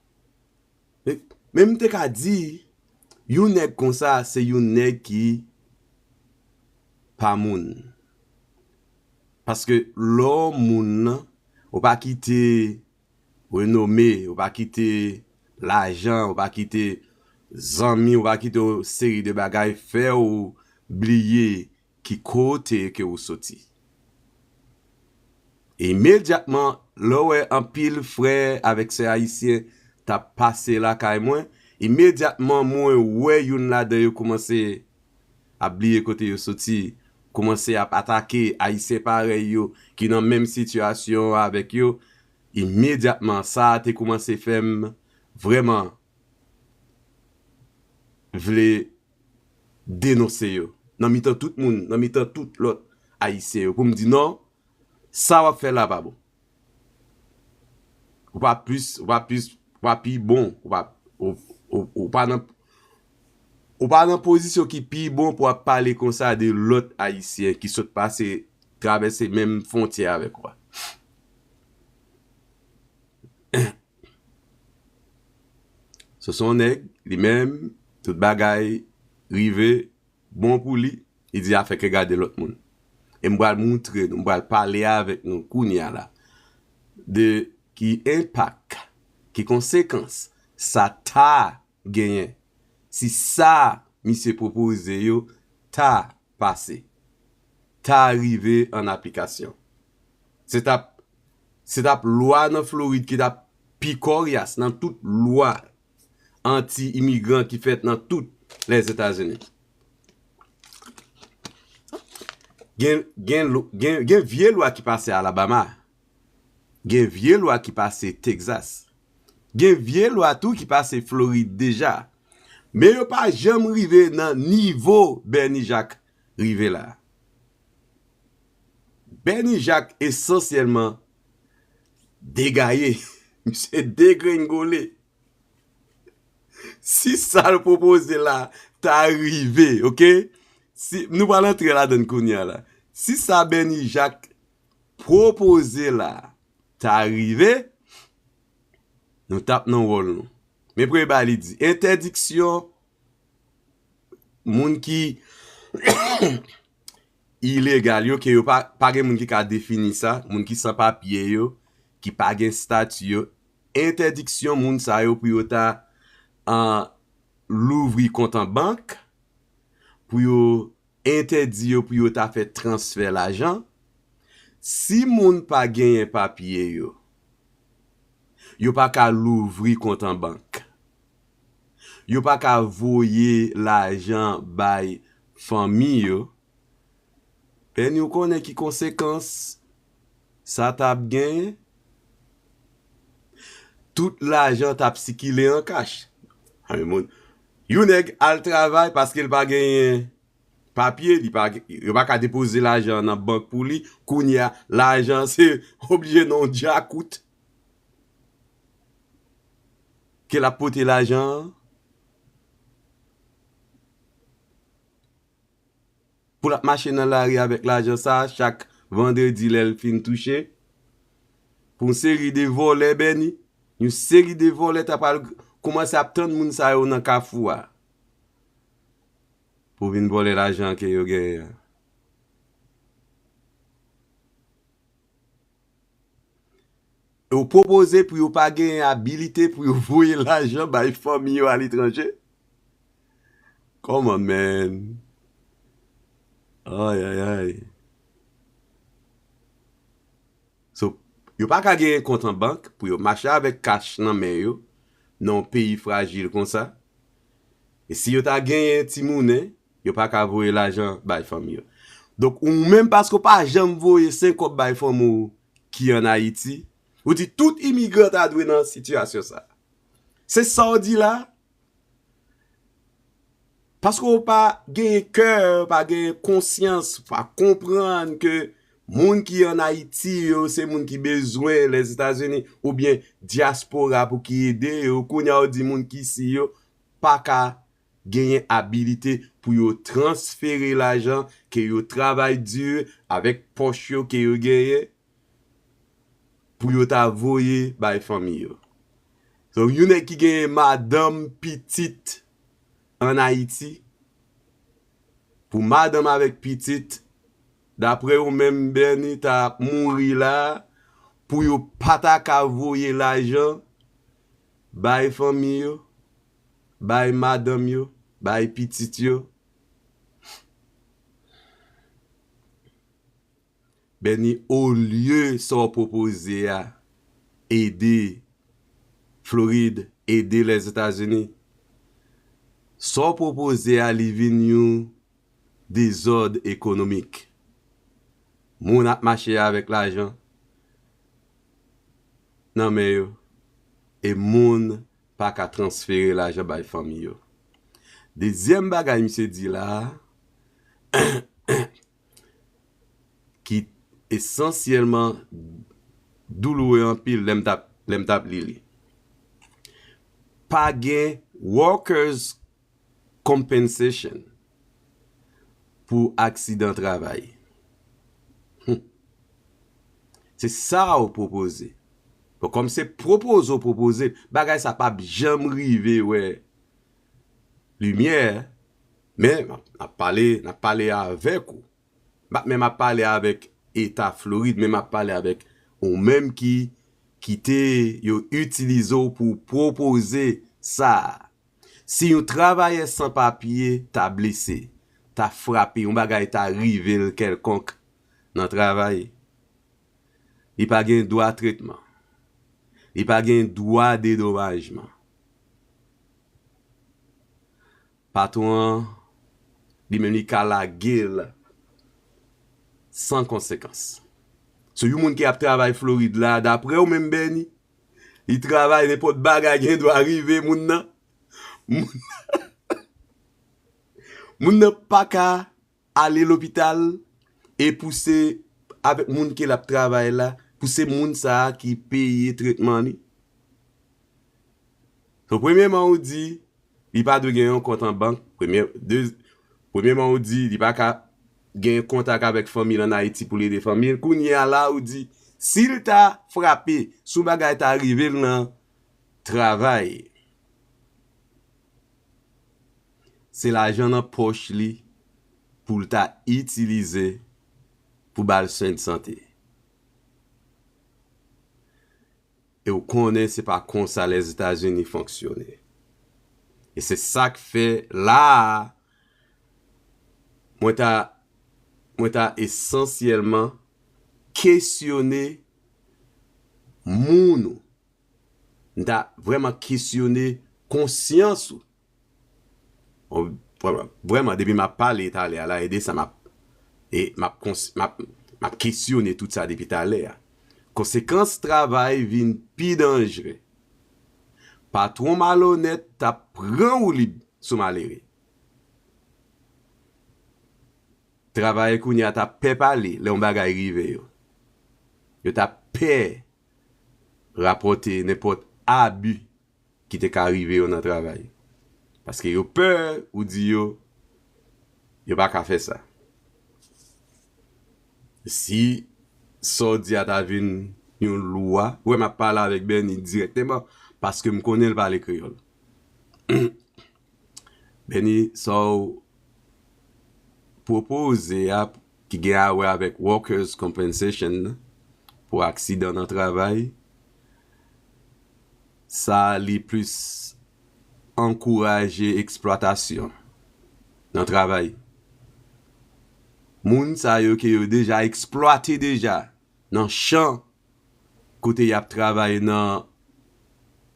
men, men m te ka di, yon nèg konsa, se yon nèg ki pa moun. Paske lè w moun nan, ou pa kite renome, ou pa kite lajan, ou pa kite zanmi, ou pa kite yon seri de bagay fè w bliye ki kote ke ou soti. Imedyatman, lè w wè anpil frè avèk sè ayisyen t ap pase lakay mwen, imedyatman mwen wè youn ladan yo kòmanse ap bliye kote yo soti, kòmanse ap atake ayisyen parèy yo ki nan menm sitiyasyon avèk yo, imedyatman sa a te kòmanse fè m vrèman vle denonse yo nan mitan tout moun, nan mitan tout lòt ayisyen yo, pou m di non, sa w ap fè la pa bon. Ou pa plis, ou pa plis, ou pa pi bon, ou pa, ou, ou, ou pa nan, ou pa nan pozisyon ki pi bon pou ap pale konsa de lòt ayisyen ki sot pase, travèse menm fwontyè avèk ou a. So, se yon nèg, li menm, tout bagay rive bon pou li, li di afè ke gade lòt moun. E m pral moutre nou, m pral pale avèk nou kounye a la de ki enpak, ki konsekans sa ta genyen si sa misye pwopoze yo ta pase, ta rive an aplikasyon. Se t ap, se t ap lwa nan Florid ki t ap pi kòryas nan tout lwa anti-imigran ki fèt nan tout Lèzetazini. Gen, gen, lo- gen, gen vye lwa ki pase Alabama. Gen vye lwa ki pase Texas. Gen vye lwa tou ki pase Florid deja. Men yo pa janm rive nan nivo Bernie Jacques rive la. Bernie Jacques esansyèlman degaye. Misye degrengole. Si sa l pwopoze la ta rive, oke? Si, nou pral antre ladan l kounye a la. Si sa Bernie Jacques pwopoze la ta rive, nou t ap nan wòl nou. Men premye bagay li di, entèdiksyon moun ki ilegal yo, ke yo pa, pa gen moun ki ka defini sa, moun ki san papye yo, ki pa gen estati yo, entèdiksyon moun sa yo pou yo ta, an, louvri kont an bank, pou yo entèdi yo pou yo ta fè transfè lajan. Si moun pa genyen papye yo, yo pa ka louvri kont an bank. Yo pa ka voye lajan bay fanmi yo. Bernie, ou konnen ki konsekans sa t ap genyen? Tout lajan t ap sikile an kach. A, men moun, yon nèg al travay paske l pa genyen papye, li pa, yo pa ka depoze lajan nan bank pou li. Kounye a, lajan se oblije nan yon djakout ke l ap pote lajan an. Pou l ap mache nan lari avèk lajan sa a, chak vandredi lè l fin touche. Pou yon seri de vòlè, Bernie, yon seri de vòlè ta pral kòmanse ap tann moun sa yo nan kafou a. Pou vin vòlè lajan ke yo genyen an. Yo pwopoze pou yo pa genyen abilite pou yo voye lajan bay fanmi yo aletranje. Come on, man. Ay, ay, ay. So, yo pa ka genyen kont an bank pou yo mache avèk kach nan men yo, nan yon peyi frajil konsa. E si yo ta genyen ti monnen, yo pa ka voye lajan bay fanmi yo. Donk, ou menm, paske w pa janm voye senk kòb bay fanmi w ki ann Ayiti, ou di tout imigran ta dwe nan sitiyasyon sa a. Se sa w di la? Paske w pa genyen kè, w pa genyen konsyans, w pa konprann ke moun ki ann Ayiti yo, se moun ki bezwen Lèzetazini oubyen dyaspora pou ki ede yo. Kounye a, w di moun ki isi yo pa ka genyen abilite pou yo transfere lajan ke yo travay di avèk pòch yo ke yo genyen pou yo ta voye bay fanmi yo. So, yon nèg ki genyen madanm, pitit ann Ayiti, pou madanm avèk pitit, daprè ou menm, Bernie, ta ap mouri la, pou yo pa ta ka voye lajan bay fanmi yo, bay madanm yo, bay pitit yo. Bernie, olye sa w pwopoze a ede Florid, ede Lèzetazini, sa w pwopoze a, li vin yon dezòd ekonomik. Moun ap mache avèk lajan nan men yo, e moun pa ka transfere lajan bay fanmi yo. Dezyèm bagay misye di la a, ki esansyèlman douloure anpil lè m t ap, lè m t ap li li. Pa gen workers compensation pou aksidan travay. Hmm. Se sa w pwopoze. Bon, kòm se pwopoze w pwopoze, bagay sa p ap janm rive wè limyè, men n ap, n ap pale, n ap pale avèk ou. M ap, men m ap pale avèk Eta Florid, men m ap pale avèk ou menm ki kite yo itilize w pou pwopoze sa a. Si yon travayè san papye ta blese, ta frape, yon bagay ta rive l kèlkonk nan travay, li pa gen dwa tretman. Li pa gen dwa dedomajman. Patwon an, li menm, li ka lage l san konsekans. So, yon moun ki ap travay Florid la, daprè ou menm, Bernie, li travay, nenpòt bagay gen dwa rive moun nan. Moun, moun nan pa ka ale lopital e pou se avèk moun ke l ap travay la, pou se moun sa a ki peye tretman li. So, premyèman, ou di, li pa dwe gen yon kont an bank. Premye, de, premyèman, ou di, li pa ka gen kontak avèk fanmi l ann Ayiti pou l ede fanmi l. Kounye a la, ou di, si l ta frape, si yon bagay ta rive l nan travay, se lajan nan pòch li pou l ta itilize pou ba l swen de sante. E w konnen se pa konsa Lèzetazini fonksyone. E se sa k fè la a, mwen ta, mwen ta esansyèlman kesyone moun ou. M ta vrèman kesyone konsyans ou. Bon, vrèman, vrèman, depi m ap pale talè a la, e de sa m ap, e m ap kons-, m ap, m ap kesyone tout sa depi talè a. Konsekans travay vin pi danjre. Patwon malonèt t ap pran woulib sou malere. Travayè kounye a t ap pè pale lè yon bagay rive yo. Yo t ap pè rapòte nenpòt abi ki te ka rive yo nan travay. Paske yo pè ou di yo, yo pa ka fè sa. Si sa w di a ta vin yon lwa, ou wè m ap pale avèk Bernie dirèkteman, paske m konnen l pale kreyòl. Bernie, sa w pwopoze a, ki gen a wè avèk workers' compensation nan, pou aksidan nan travay, sa li plis ankouraje eksplwatasyon nan travay. Moun sa yo ke yo deja eksplwate deja nan chan kote y ap travay nan,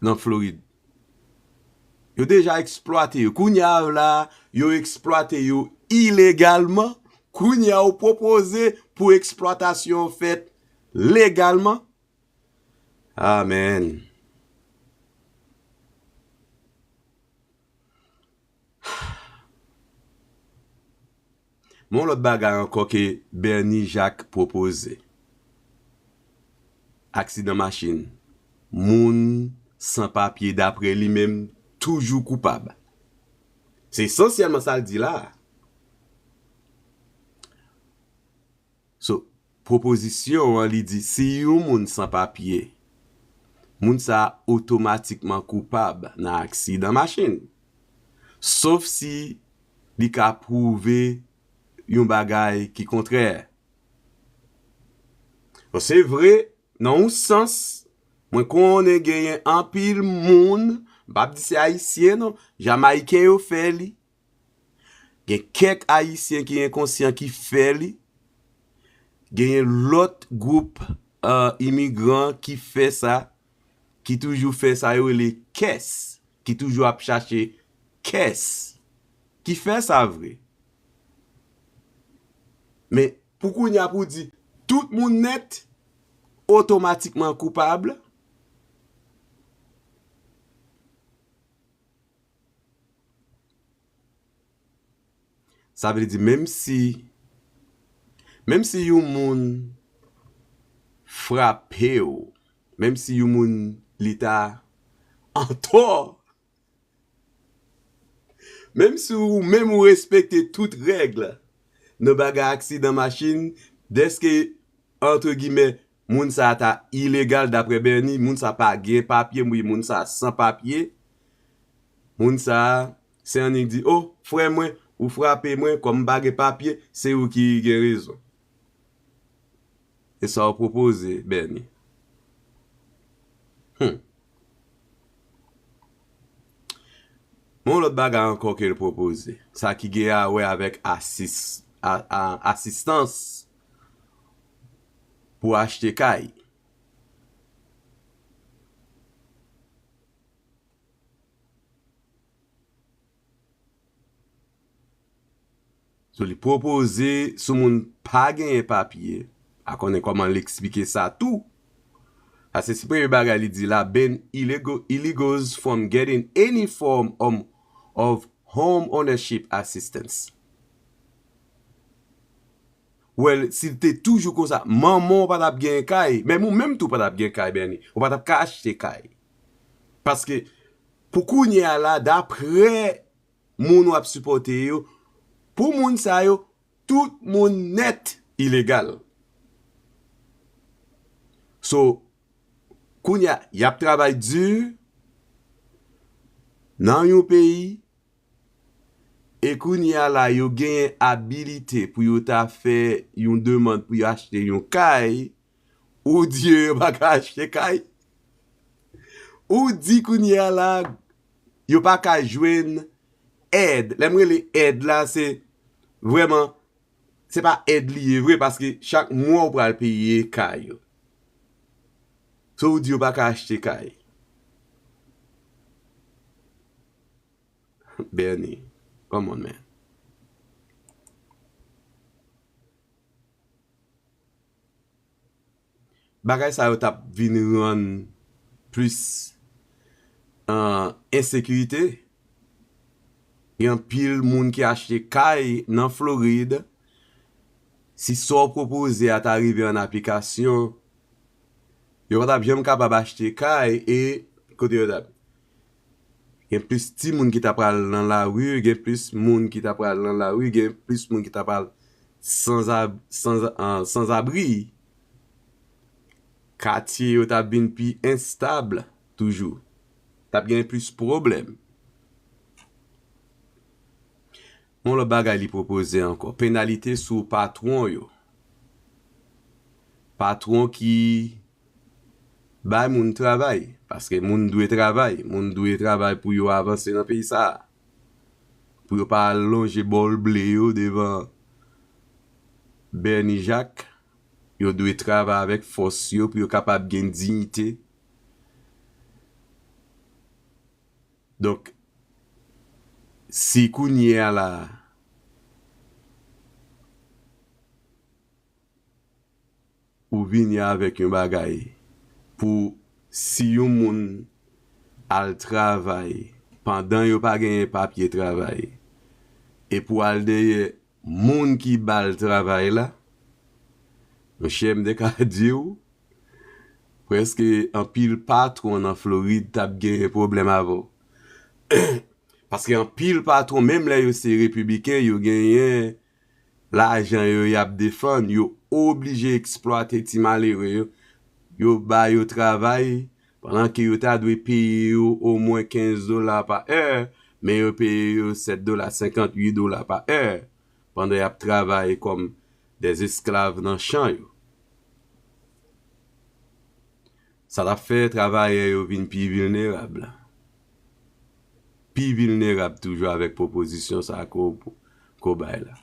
nan Florid. Yo deja eksplwate yo. Kounye a la, yo eksplwate yo ilegalman. Kounye a, ou pwopoze pou eksplwatasyon fèt legalman. Amèn. Men yon lòt bagay ankò ke Bernie Jacques pwopoze. Aksidan machin. Moun san papye, daprè li menm, toujou koupab. Se esansyèlman sa l di la. So, pwopozisyon an, li di, si yon moun san papye, moun sa a otomatikman koupab nan aksidan machin. Sof si li ka pwouve yon bagay ki kontrè. Bon, se vre, nan yon sans, mwen konnen genyen anpil moun, m p ap di se Ayisyen non, Jamayiken yo fè li. Gen kèk Ayisyen ki enkonsyan ki fè li. Genyen lòt gwoup, euh, imigran ki fè sa, ki toujou fè sa yo rele kès, ki toujou ap chache kès, ki fè sa vre. Men, pou kounye a pou di, tout moun nèt otomatikman koupab, sa vle di, menm si, menm si yon moun frape w, menm si yon moun li ta antò, menm si ou menm ou respekte tout règ nan bagay aksidan machin, dèske, antre gimè, moun sa a ta ilegal daprè Bernie, moun sa pa gen papye, moun sa san papye, moun sa a, se annik di, o, frè mwen, ou frape mwen, kòm m pa gen papye, se ou ki gen rezon. E sa w pwopoze, Bernie? Hmm. Men yon lòt bagay ankò ke l pwopoze, sa ki gen a wè avèk asis, a, a, asistans pou achte kay. So, li pwopoze sou moun pa genyen papye, a konnen kòman l eksplike sa tou. Paske si premye bagay li di la, ban illegal, illegals from getting any form of, of home ownership assistance. Well, si l te toujou konsa, manman w pa t ap gen kay, menm ou menm tou pa t ap gen kay, Bernie. Ou pa t ap ka achte kay. Paske, pou kounye a la, daprè moun w ap sipòte yo, pou moun sa yo, tout moun nèt ilegal. So, kounye a, y ap travay di nan yon peyi, e kounye a la, yo genyen abilite pou yo ta fè yon demann pou yo achte yon kay, ou di yo, yo pa ka achte kay. Ou di kounye a la, yo pa ka jwenn èd. Lè m rele èd la, se vrèman, se pa èd li ye vre, paske chak mwa ou pral peye kay yo. So, ou di yo pa ka achte kay. Bernie, come on, man. Bagay sa yo t ap vin rann plis, ah, ensekirite. Gen anpil moun ki achte kay nan Florid. Si sa w pwopoze a ta rive an aplikasyon, yo pa t ap janm kapab achte kay e kote yo t ap Gen plis timoun ki ta pral nan lari, gen plis moun ki ta pral nan lari, gen plis moun ki ta pral sanzab-, sanz-, ah, sanzabri. Katye yo t ap vin pi enstab toujou. T ap gen plis pwoblèm. Yon lòt bagay li pwopoze ankò, penalite sou patwon yo. Patwon ki bay moun travay, paske moun dwe travay, moun dwe travay pou yo avanse nan peyi sa a. Pou yo pa al lonje bòl ble yo devan Bernie Jacques, yo dwe travay avèk fòs yo pou yo kapab gen diyite. Donk, si kounye a la, ou vini avèk yon bagay pou si yon moun al travay pandan yo pa genyen papye travay, e pou al dèyè moun ki ba l travay la, monchè, m te ka di w, prèske anpil patwon nan Florid t ap genyen pwoblèm avè w. Paske anpil patwon, menm lè yo se repibliken, yo genyen lajan yo y ap defann, yo oblije eksplwate ti malere yo, yo ba yo travay, pandan ke yo ta dwe peye yo omwen kenz dola pa è, men yo peye yo sèt dola senkant, uit dola pa è, pandan y ap travay kòm des esclaves nan chan yo. Sa t ap fè travayè yo vin pi vilnerab la. Pi vilnerab toujou avèk pwopozisyon sa a ko, ko bay la.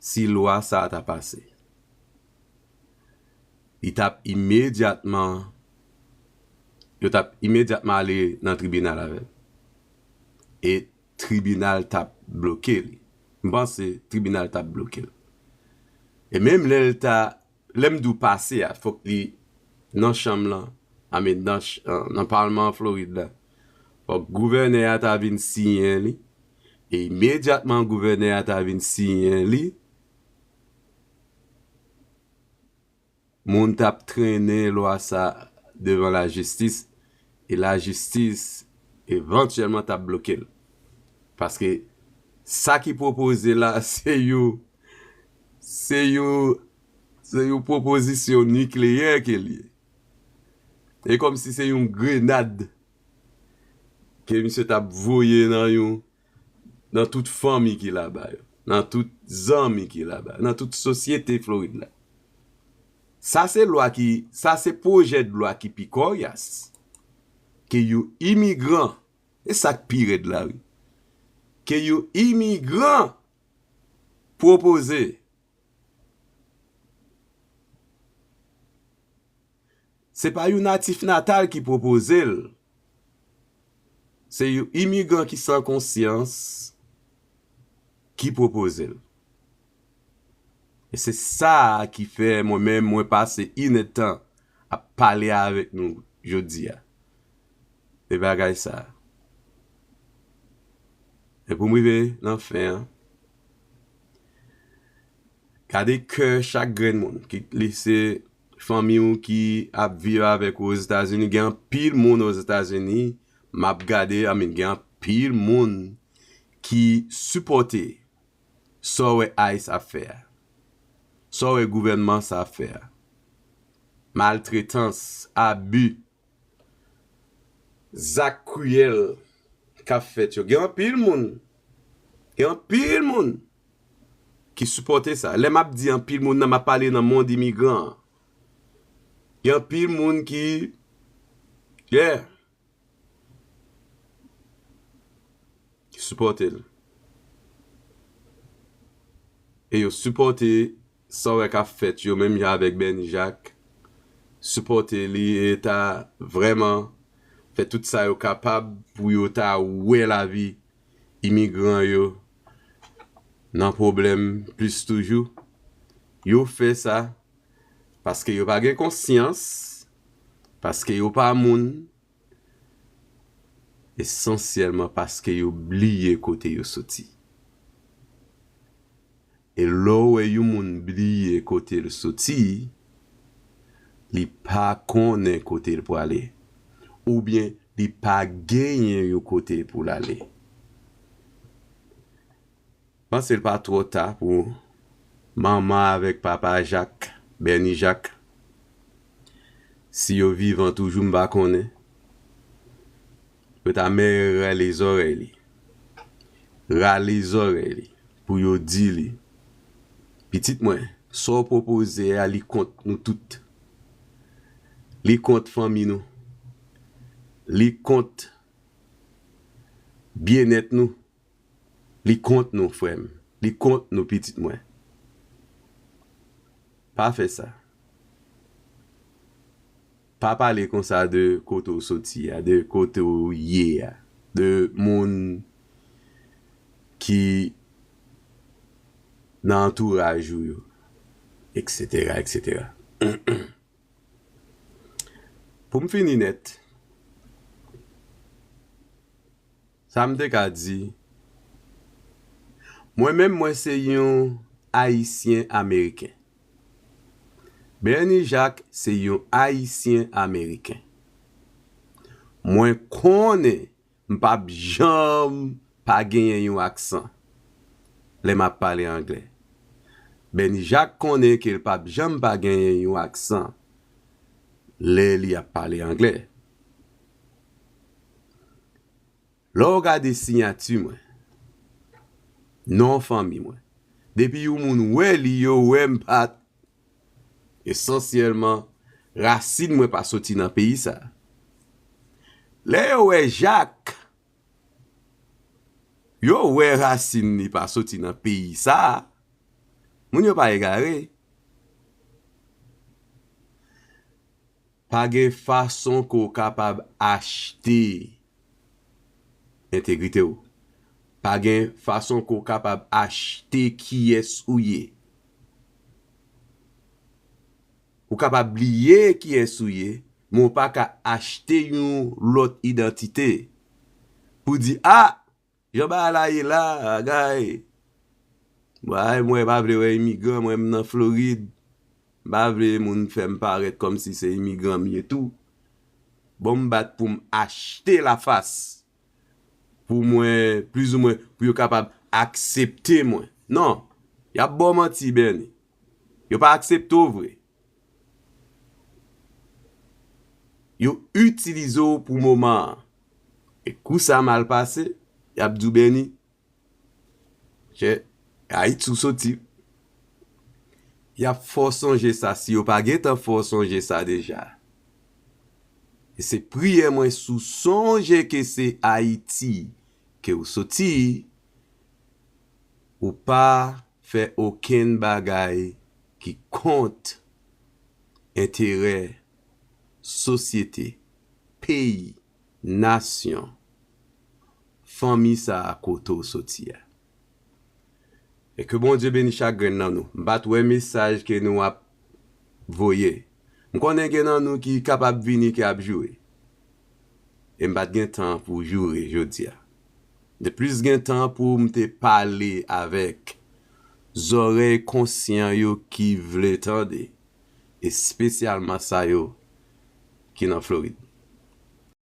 Si lwa sa a ta pase, li t ap imedyatman, yo t ap imedyatman ale nan tribinal avè l. E tribinal t ap bloke li. M panse tribinal t ap bloke l. E menm lè l ta, lè m di w pase a, fòk li nan chanm lan, I mean, nan, ch- nan palman an Florid la. Fòk gouvènè a ta vin siyen li. E imedyatman gouvènè a ta vin siyen li, moun t ap trennen lwa sa devan lajistis, e lajistis evantyèlman t ap bloke l. Paske sa ki pwopoze la, se yon, se yon, se yon pwopozisyon nikleyè ke l ye. E kòmsi se yon grenad ke misye t ap voye nan yon, nan tout fanmi ki laba yo, nan tout zanmi ki laba, nan tout sosyete Florid la. Sa se lwa ki, sa se pwojè de lwa ki pi kòryas ke yon imigran, e sa k pi rèd la wi, ke yon imigran pwopoze. Se pa yon natif natal ki pwopoze l. Se yon imigran ki san konsyans ki pwopoze l. E se sa a ki fè mwen menm mwen pase inèdtan ap pale avèk nou jodi a. De bagay sa a. E pou m rive nan fen an, gade kè chak grenn moun, kit li se fanmi w ki ap viv avèk ou Ozetazini, gen anpil moun Ozetazini, m ap gade, I mean, gen anpil moun ki sipòte sa w wè ICE ap fè a, sa w wè gouvènman sa ap fè a. Maltretans, abi, zak kriyèl k ap fèt yo. Gen anpil moun, gen anpil moun ki sipòte sa. Lè m ap di anpil moun nan, m ap pale nan mond imigran an. Gen anpil moun ki, yeah, ki sipòte l. E yo sipòte sa w wè k ap fèt yo, menm jan avèk Bernie Jacques, sipòte li e ta vrèman fè tout sa yo kapab pou yo ta wè lavi imigran yo nan pwoblèm plis toujou. Yo fè sa paske yo pa gen konsyans, paske yo pa moun, esansyèlman paske yo bliye kote yo soti. E lè w wè yon moun bliye kote l soti, li pa konnen kote l prale, oubyen li pa genyen yon kote pou l ale. Panse l pa twò ta pou manman avèk papa Jacques, Bernie Jacques. Si yo vivan toujou, m pa konnen. Yo ta mèt rale zòrèy li. Rale zòrèy li pou yo di li, pitit mwen, sa w pwopoze a, li kont nou tout. Li kont fanmi nou. Li kont byennèt nou. Li kont nou, frè m. Li kont nou, pitit mwen. Pa fè sa. Pa pale konsa de kote w soti a, de kote w ye a, de moun ki nan antouraj ou yo, et cetera, et cetera. Pou m fini nèt, sa m te ka di, mwen menm, mwen se yon Ayisyen Ameriken. Bernie Jacques se yon Ayisyen Ameriken. Mwen konnen m p ap janm pa genyen yon aksan lè m ap pale anglè. Bèni Jak konnen ke l p ap janm pa genyen yon aksan lè li ap pale anglè. Lè w gade siyati mwen, non fanmi mwen, depi yon moun wè li, yo wè m pa t esansyèlman, rasin mwen pa soti nan peyi sa. Lè yo wè Jak, yo wè rasin li pa soti nan peyi sa. Moun yo pa egare. Pa gen fason ke w kapab achte entegrite w. Pa gen fason ke w kapab achte kiyès ou ye. Ou kapab bliye kiyès ou ye, men w pa ka achte yon lòt idantite. Pou di, a, jan bagay la ye la, bagay. Bagay, mwen pa vle wè imigran, mwen m nan Florid. M pa vle moun fè m parèt kòmsi se imigran m ye tou. Bon, m bat pou m achte lafas. Pou mwen, plizoumwen, pou yo kapab aksepte mwen. Non, y ap ba w manti, Bèni. Yo pa aksepte w vre. Yo itilize w pou moman an. E kou sa mal pase, y ap di w, Bèni, chè, Ayiti ou soti. Y ap fè w sonje sa, si yo pa gentan fè w sonje sa deja. E se priyè mwen, si w sonje ke se Ayiti ke w soti, ou pa fè okenn bagay ki kont enterè sosyete, peyi, nasyon, fanmi sa a kote w soti a. E ke Bondye beni chak grenn nan nou. M pa t wè mesaj ke nou ap voye. M konnen gen nan nou ki kapab vini ki ap joure. E m pa t gen tan pou joure jodi a. M te plis gen tan pou m te pale avèk zòrèy konsyan yo ki vle tande, espesyalman sa yo ki nan Florid.